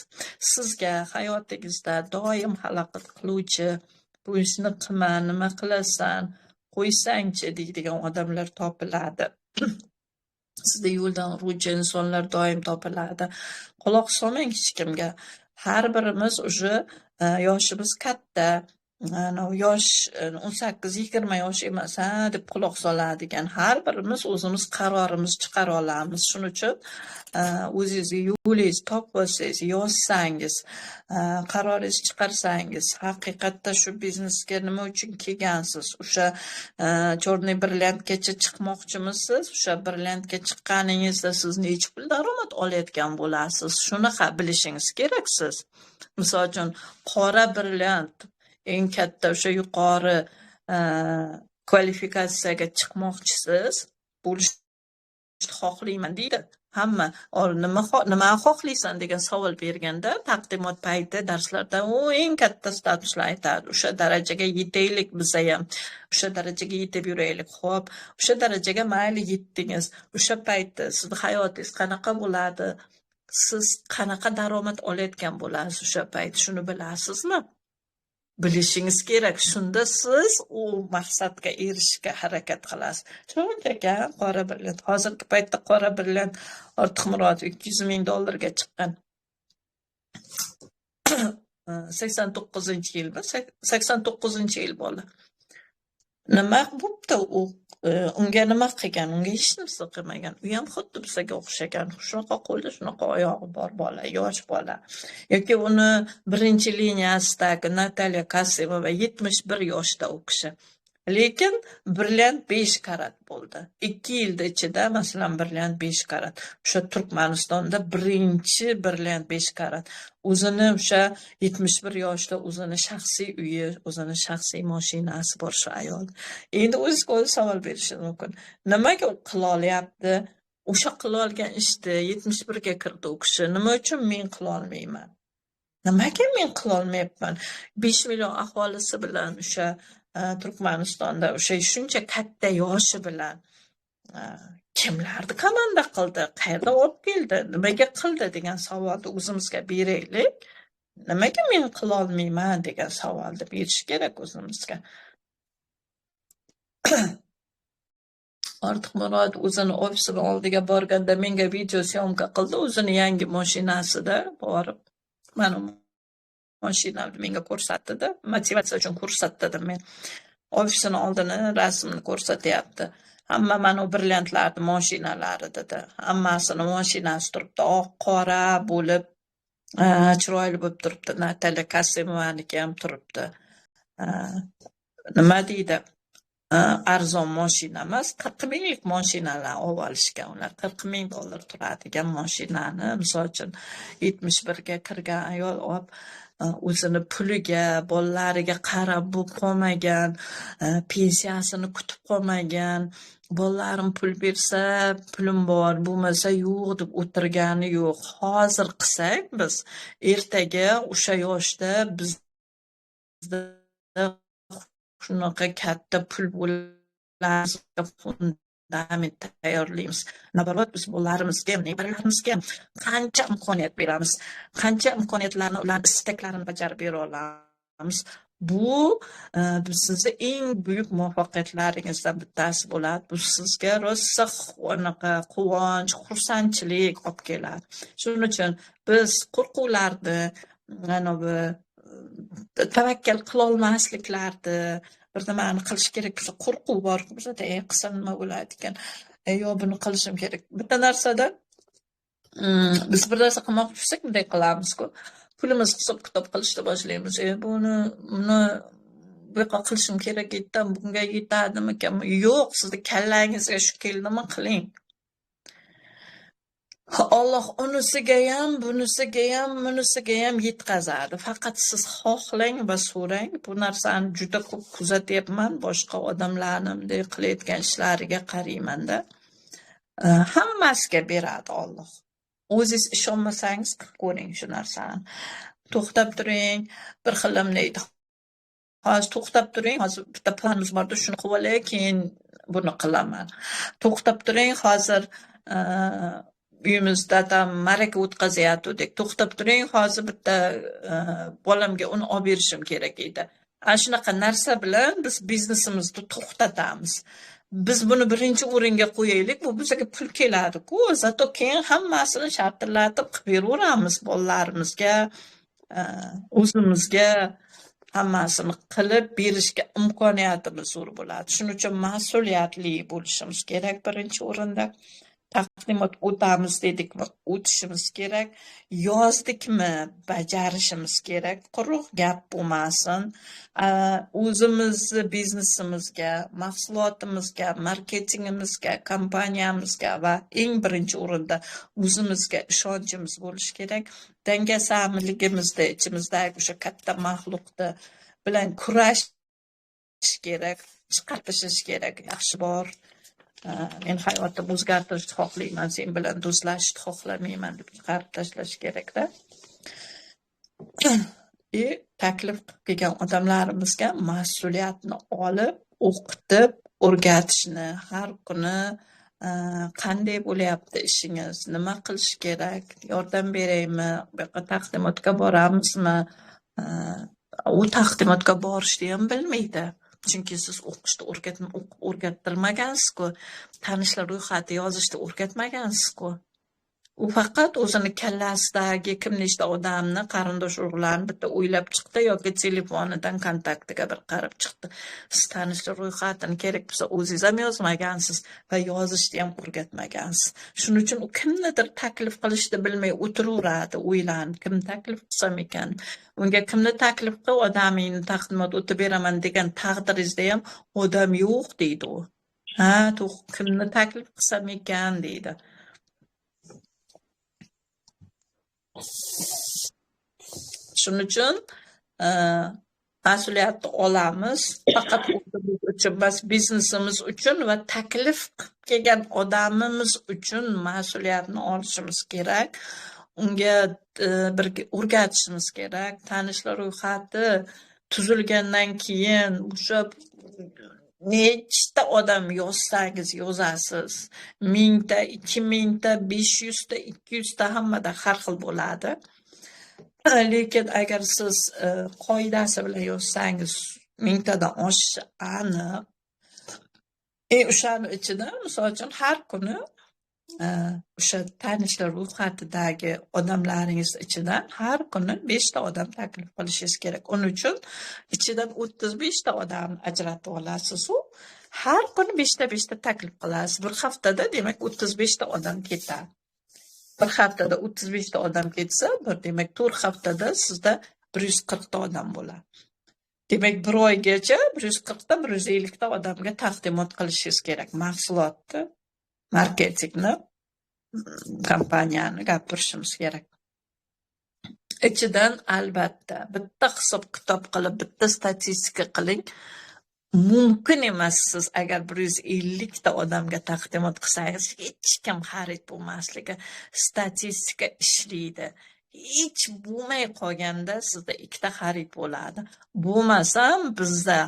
Sizga hayotingizda doim xalaqit qiluvchi, bu ishni qilma, nima qilasan, qo'ysangchi deydigan odamlar topiladi. Sizni yo'ldan uruvchi insonlar doim topiladi. Quloq solmang hech kimga. Har birimiz уже yoshimiz katta, yosh 18-20 yosh emas, ha deb quloq soladigan. Har birimiz o'zimiz qarorimizni chiqara olamiz. Shuning uchun o'zingizni yo'lingizni topib olsangiz, yozsangiz, qaroringizni chiqarsangiz, haqiqatda shu biznesga nima uchun kelgansiz? O'sha черный brilliantgacha chiqmoqchimisiz? O'sha brilliantga chiqqaningizda siz necha pul daromad olayotgan bo'lasiz? Shuni bilishingiz kerak siz. Misol uchun, qora brilliant eng katta o'sha yuqori kvalifikatsiyaga chiqmoqchisiz, bo'lishni xohlayman deydi. Hamma nima xohlaysan degan savol berganda taqdimot payti darslarda u eng katta statuslar aytadi. O'sha darajaga yetaylik bizayam. O'sha darajaga yetib yuraylik. Xo'p, o'sha darajaga mayli yetdingiz. O'sha paytda sizni hayotingiz qanaqa bo'ladi? Siz qanaqa daromad olayotgan bo'lasiz o'sha payt? Shuni bilasizmi? Bilishingiz kerak. Shunda siz u maqsadga erishishga harakat qilasiz. Shunchaki qora brilliant. Hozirgi paytda qora brilliant Ortiq Murodov $200 000 ga chiqqan. 89-yilmi? 89-yil bo'ldi. Nima bo'pti u unga nima qilgan? Unga hech narsa qilmagan. U ham xuddi bizga o'xshagan. Shunaqa qo'li, shunaqa oyog'i bor bola, yosh bola. Yoki uni birinchi liniyasidagi Natalya Kasimova 71 yoshda u kishi. Lekin brilliant 5 karat bo'ldi. 2 yilda ichida, masalan, brilliant 5 karat. O'sha Turkmanistonda birinchi brilliant 5 karat. O'zini o'sha 71 yoshda o'zini shaxsiy uyi, o'zini shaxsiy mashinasi bor shu ayol. Endi o'zizga o'zi savol berishingiz mumkin. Nimaga u qila olyapti? O'sha qila olgan ishni 71 ga kirdi u kishi. Nima uchun men qila olmayman? Nimaga men qila olmayapman? 5 million aholisi bilan o'sha Turkmanistonda o'sha shuncha katta yoshi bilan kimlarni komanda qildi, qayerdan olib keldi, nimaga qildi degan savolni o'zimizga beraylik. Nimaga men qila olmayman degan savolni berish kerak o'zimizga. Ortiq Murodov o'zini ofisini oldiga borganda menga video syomka qildi, o'zini yangi mashinasida borib, mana mashinamni menga ko'rsatdi-da, motivatsiya uchun ko'rsatdi men. Ofisini oldini rasmini ko'rsatyapti. Hamma mana u brilliantlarni mashinalari dedi. Hammasini mashinasi turibdi, oq, qora bo'lib, chiroyli bo'lib turibdi. Natalya Kasimovaniki ham turibdi. Nima deydi? Arzon mashina emas, 40 minglik mashinalar olib olishgan ular. 40 ming dollar turadigan mashinani, misol uchun 71 ga kirgan ayol olib o'zini puliga, bolalariga qarab bo'lib qolmagan, pensiyasini kutib qolmagan, bolalarim pul bersa pulim bor, bo'lmasa yo'q deb o'tirgani yo'q. Hozir qilsak biz ertaga o'sha yoshda bizda shunaqa katta pul bo'ladi. Bolalarimizga fundament tayyorlaymiz. Наоборот, biz bolalarimizga ham, nevaralarimizga ham qancha imkoniyat beramiz, qancha imkoniyatlarni, ularni istaklarini bajarib bera olamiz. Bu sizni eng buyuk muvaffaqiyatlaringizdan bittasi bo'ladi. Bu sizga rosa anaqa quvonch, xursandchilik olib keladi. Shuning uchun biz qo'rquvlarni, anavi tavakkal qilolmasliklarni, bir nimani qilish kerak bo'lsa, qo'rquv bor bizada, qilsam nima bo'ladi ekan, yo'q, buni qilishim kerak. Bitta narsada biz bir narsa qilmoqchi bo'lsak, bunday qilamiz-ku. Pulimiz hisob-kitob qilishni boshlaymiz. Buni bu yoqqa qilishim kerak edi, bunga yetadimikan? Yo'q, sizni kallangizga shu keldimi, qiling. Alloh unisigayam, bunisigayam, bunisigayam yetkazadi. Faqat siz xohlang va so'rang. Bu narsani juda ko'p kuzatyapman. Boshqa odamlarni bunday qilayotgan ishlariga qaraymanda. Hammasiga beradi Alloh. O'zingiz ishonmasangiz qilib ko'ring shu narsani. To'xtab turing, bir xil deydi. Hozir to'xtab turing, hozir bitta planimiz borda, shuni qilib olay, keyin buni qilaman. To'xtab turing, hozir uyimizda tam ma'raka o'tkazyaptik. To'xtab turing, hozir bitta bolamga uni olib berishim kerak edi. Ana shunaqa narsa bilan biz biznesimizni to'xtatamiz. Biz buni birinchi o'ringa qo'yaylik, bu bizga pul keladi-ku, zato keyin hammasini shartillatib qilib beraveramiz bolalarimizga, o'zimizga hammasini qilib berishga imkoniyatimiz zo'r bo'ladi. Shuning uchun mas'uliyatli bo'lishimiz kerak birinchi o'rinda. Taqdimot o'tamiz dedikmi, o'tishimiz kerak. Yozdikmi, bajarishimiz kerak. Quruq gap bo'lmasin. O'zimizni biznesimizga, mahsulotimizga, marketingimizga, kompaniyamizga va eng birinchi o'rinda o'zimizga ishonchimiz bo'lishi kerak. Dangasamligimizda ichimizdagi o'sha katta maxluqni bilan kurashish kerak, chiqarib tashlash kerak. Yaxshi bor. Men hayotimni o'zgartirishni xohlayman, sen bilan do'stlashishni xohlamayman deb chiqarib tashlash kerakda. Taklif qilib kelgan odamlarimizga mas'uliyatni olib, o'qitib, o'rgatishni, har kuni qanday bo'lyapti ishingiz, nima qilish kerak, yordam beraymi, bu yoqqa taqdimotga boramizmi? U taqdimotga borishni ham bilmaydi. Chunki siz o'qishni o'rgattirmagansiz-ku, tanishlar ro'yxati yozishni o'rgatmagansiz-ku. U faqat o'zini kallasidagi kim nechta odamni, qarindosh urug'larni bitta o'ylab chiqdi yoki telefonidan kontaktiga bir qarab chiqdi. Siz tanishlar ro'yxatini kerak bo'lsa o'zingiz ham yozmagansiz va yozishni ham o'rgatmagansiz. Shuning uchun u kimnidir taklif qilishni bilmay o'tiraveradi, o'ylanib, kim taklif qilsam ekan, unga kimni taklif qil, odamingni taqdimot o'tib beraman degan taqdiringizda ham odam yo'q deydi u. Ha, kimni taklif qilsam ekan deydi. Shuning uchun mas'uliyatni olamiz, faqat o'zimiz uchun emas, biznesimiz uchun va taklif qilib kelgan odamimiz uchun mas'uliyatni olishimiz kerak. Unga birga o'rgatishimiz kerak. Tanishlar ro'yxati tuzilgandan keyin o'sha nechta odam yozsangiz yozasiz. 1000 ta, 2000 ta, 500 ta, 200 ta hammada har xil bo'ladi. Lekin agar siz qoidasi bilan yozsangiz 1000 tadan oshishi aniq. O'shani ichida misol uchun har kuni o'sha tanishlar ro'yxatidagi odamlaringiz ichidan har kuni 5 ta odam taklif qilishingiz kerak. Uning uchun ichidan 35 ta odam ajratib olasiz u. Har kuni 5 ta 5 ta taklif qilasiz. Bir haftada demak 35 ta odam ketadi. Bir haftada 35 ta odam ketsa, bir demak 4 haftada sizda 140 ta odam bo'ladi. Demak, bir oygacha 140 ta 150 ta odamga taqdimot qilishingiz kerak mahsulotni, marketingni, kompaniyani gapirishimiz kerak. Ichidan albatta bitta hisob-kitob qilib, bitta statistika qiling. Mumkin emas siz agar 150 ta odamga taqdimot qilsangiz, hech kim xarid bo'lmasligi. Statistika ishlaydi. Hech bo'lmay qolganda sizda ikkita xarid bo'ladi. Bo'lmasam bizda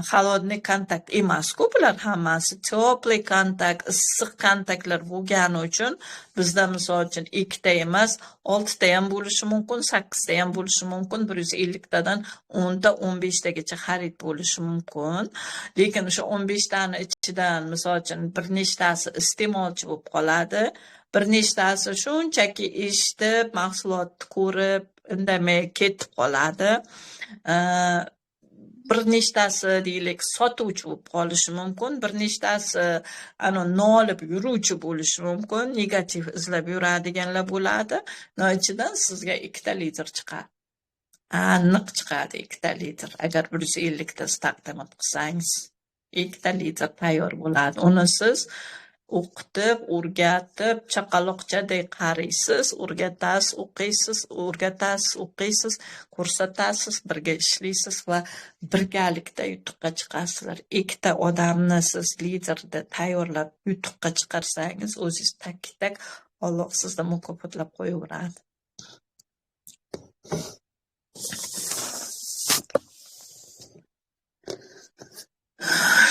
холодный kontakt emas-ku, bular hammasi теплый kontakt, issiq kontaktlar bo'lgani uchun bizda, misol uchun, ikkita emas, oltita ham bo'lishi mumkin, sakkizta ham bo'lishi mumkin, 150 tadan 10 ta, 15 tagacha xarid bo'lishi mumkin. Lekin o'sha 15 tani ichidan, misol uchun, bir nechtasi iste'molchi bo'lib qoladi, bir nechtasi shunchaki eshitib, mahsulotni ko'rib, indamay ketib qoladi. Bir nechtasi, deylik, sotuvchi bo'lib qolishi mumkin, bir nechtasi ana nolib yuruvchi bo'lishi mumkin, negativ izlab yuradiganlar bo'ladi. Ichidan sizga ikkita lider chiqadi. Aniq chiqadi ikkita lider. Agar 150 tasi taqdimot qilsangiz, ikkita lider tayyor bo'ladi. Uni siz o'qitib, o'rgatib, chaqaloqchadek qaraysiz, o'rgatasiz, o'qiysiz, o'rgatasiz, o'qiysiz, ko'rsatasiz, birga ishlaysiz va birgalikda yutuqqa chiqasizlar. Ikkita odamni siz liderda tayyorlab yutuqqa chiqarsangiz, o'zingiz takki-tak Alloh sizni mukofotlab qo'yaveradi.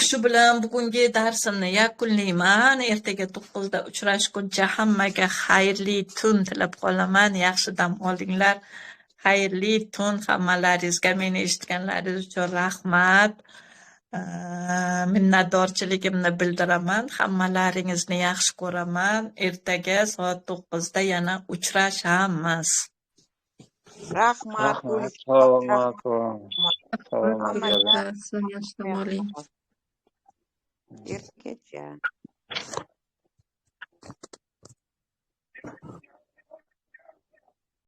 Shu bilan bugungi darsimni yakunlayman. Ertaga 9 da uchrashguncha hammaga xayrli tun tilab qolaman. Yaxshi dam olinglar. Xayrli tun hammalaringizga, meni eshitganlaringiz uchun rahmat. Minnatdorchiligimni bildiraman. Hammalaringizni yaxshi ko'raman. Ertaga soat 9 da yana uchrashamiz. Rahmat. Rahmat, salomat bo'ling. Salomat bo'ling. Yaxshi dam oling. Ertagacha.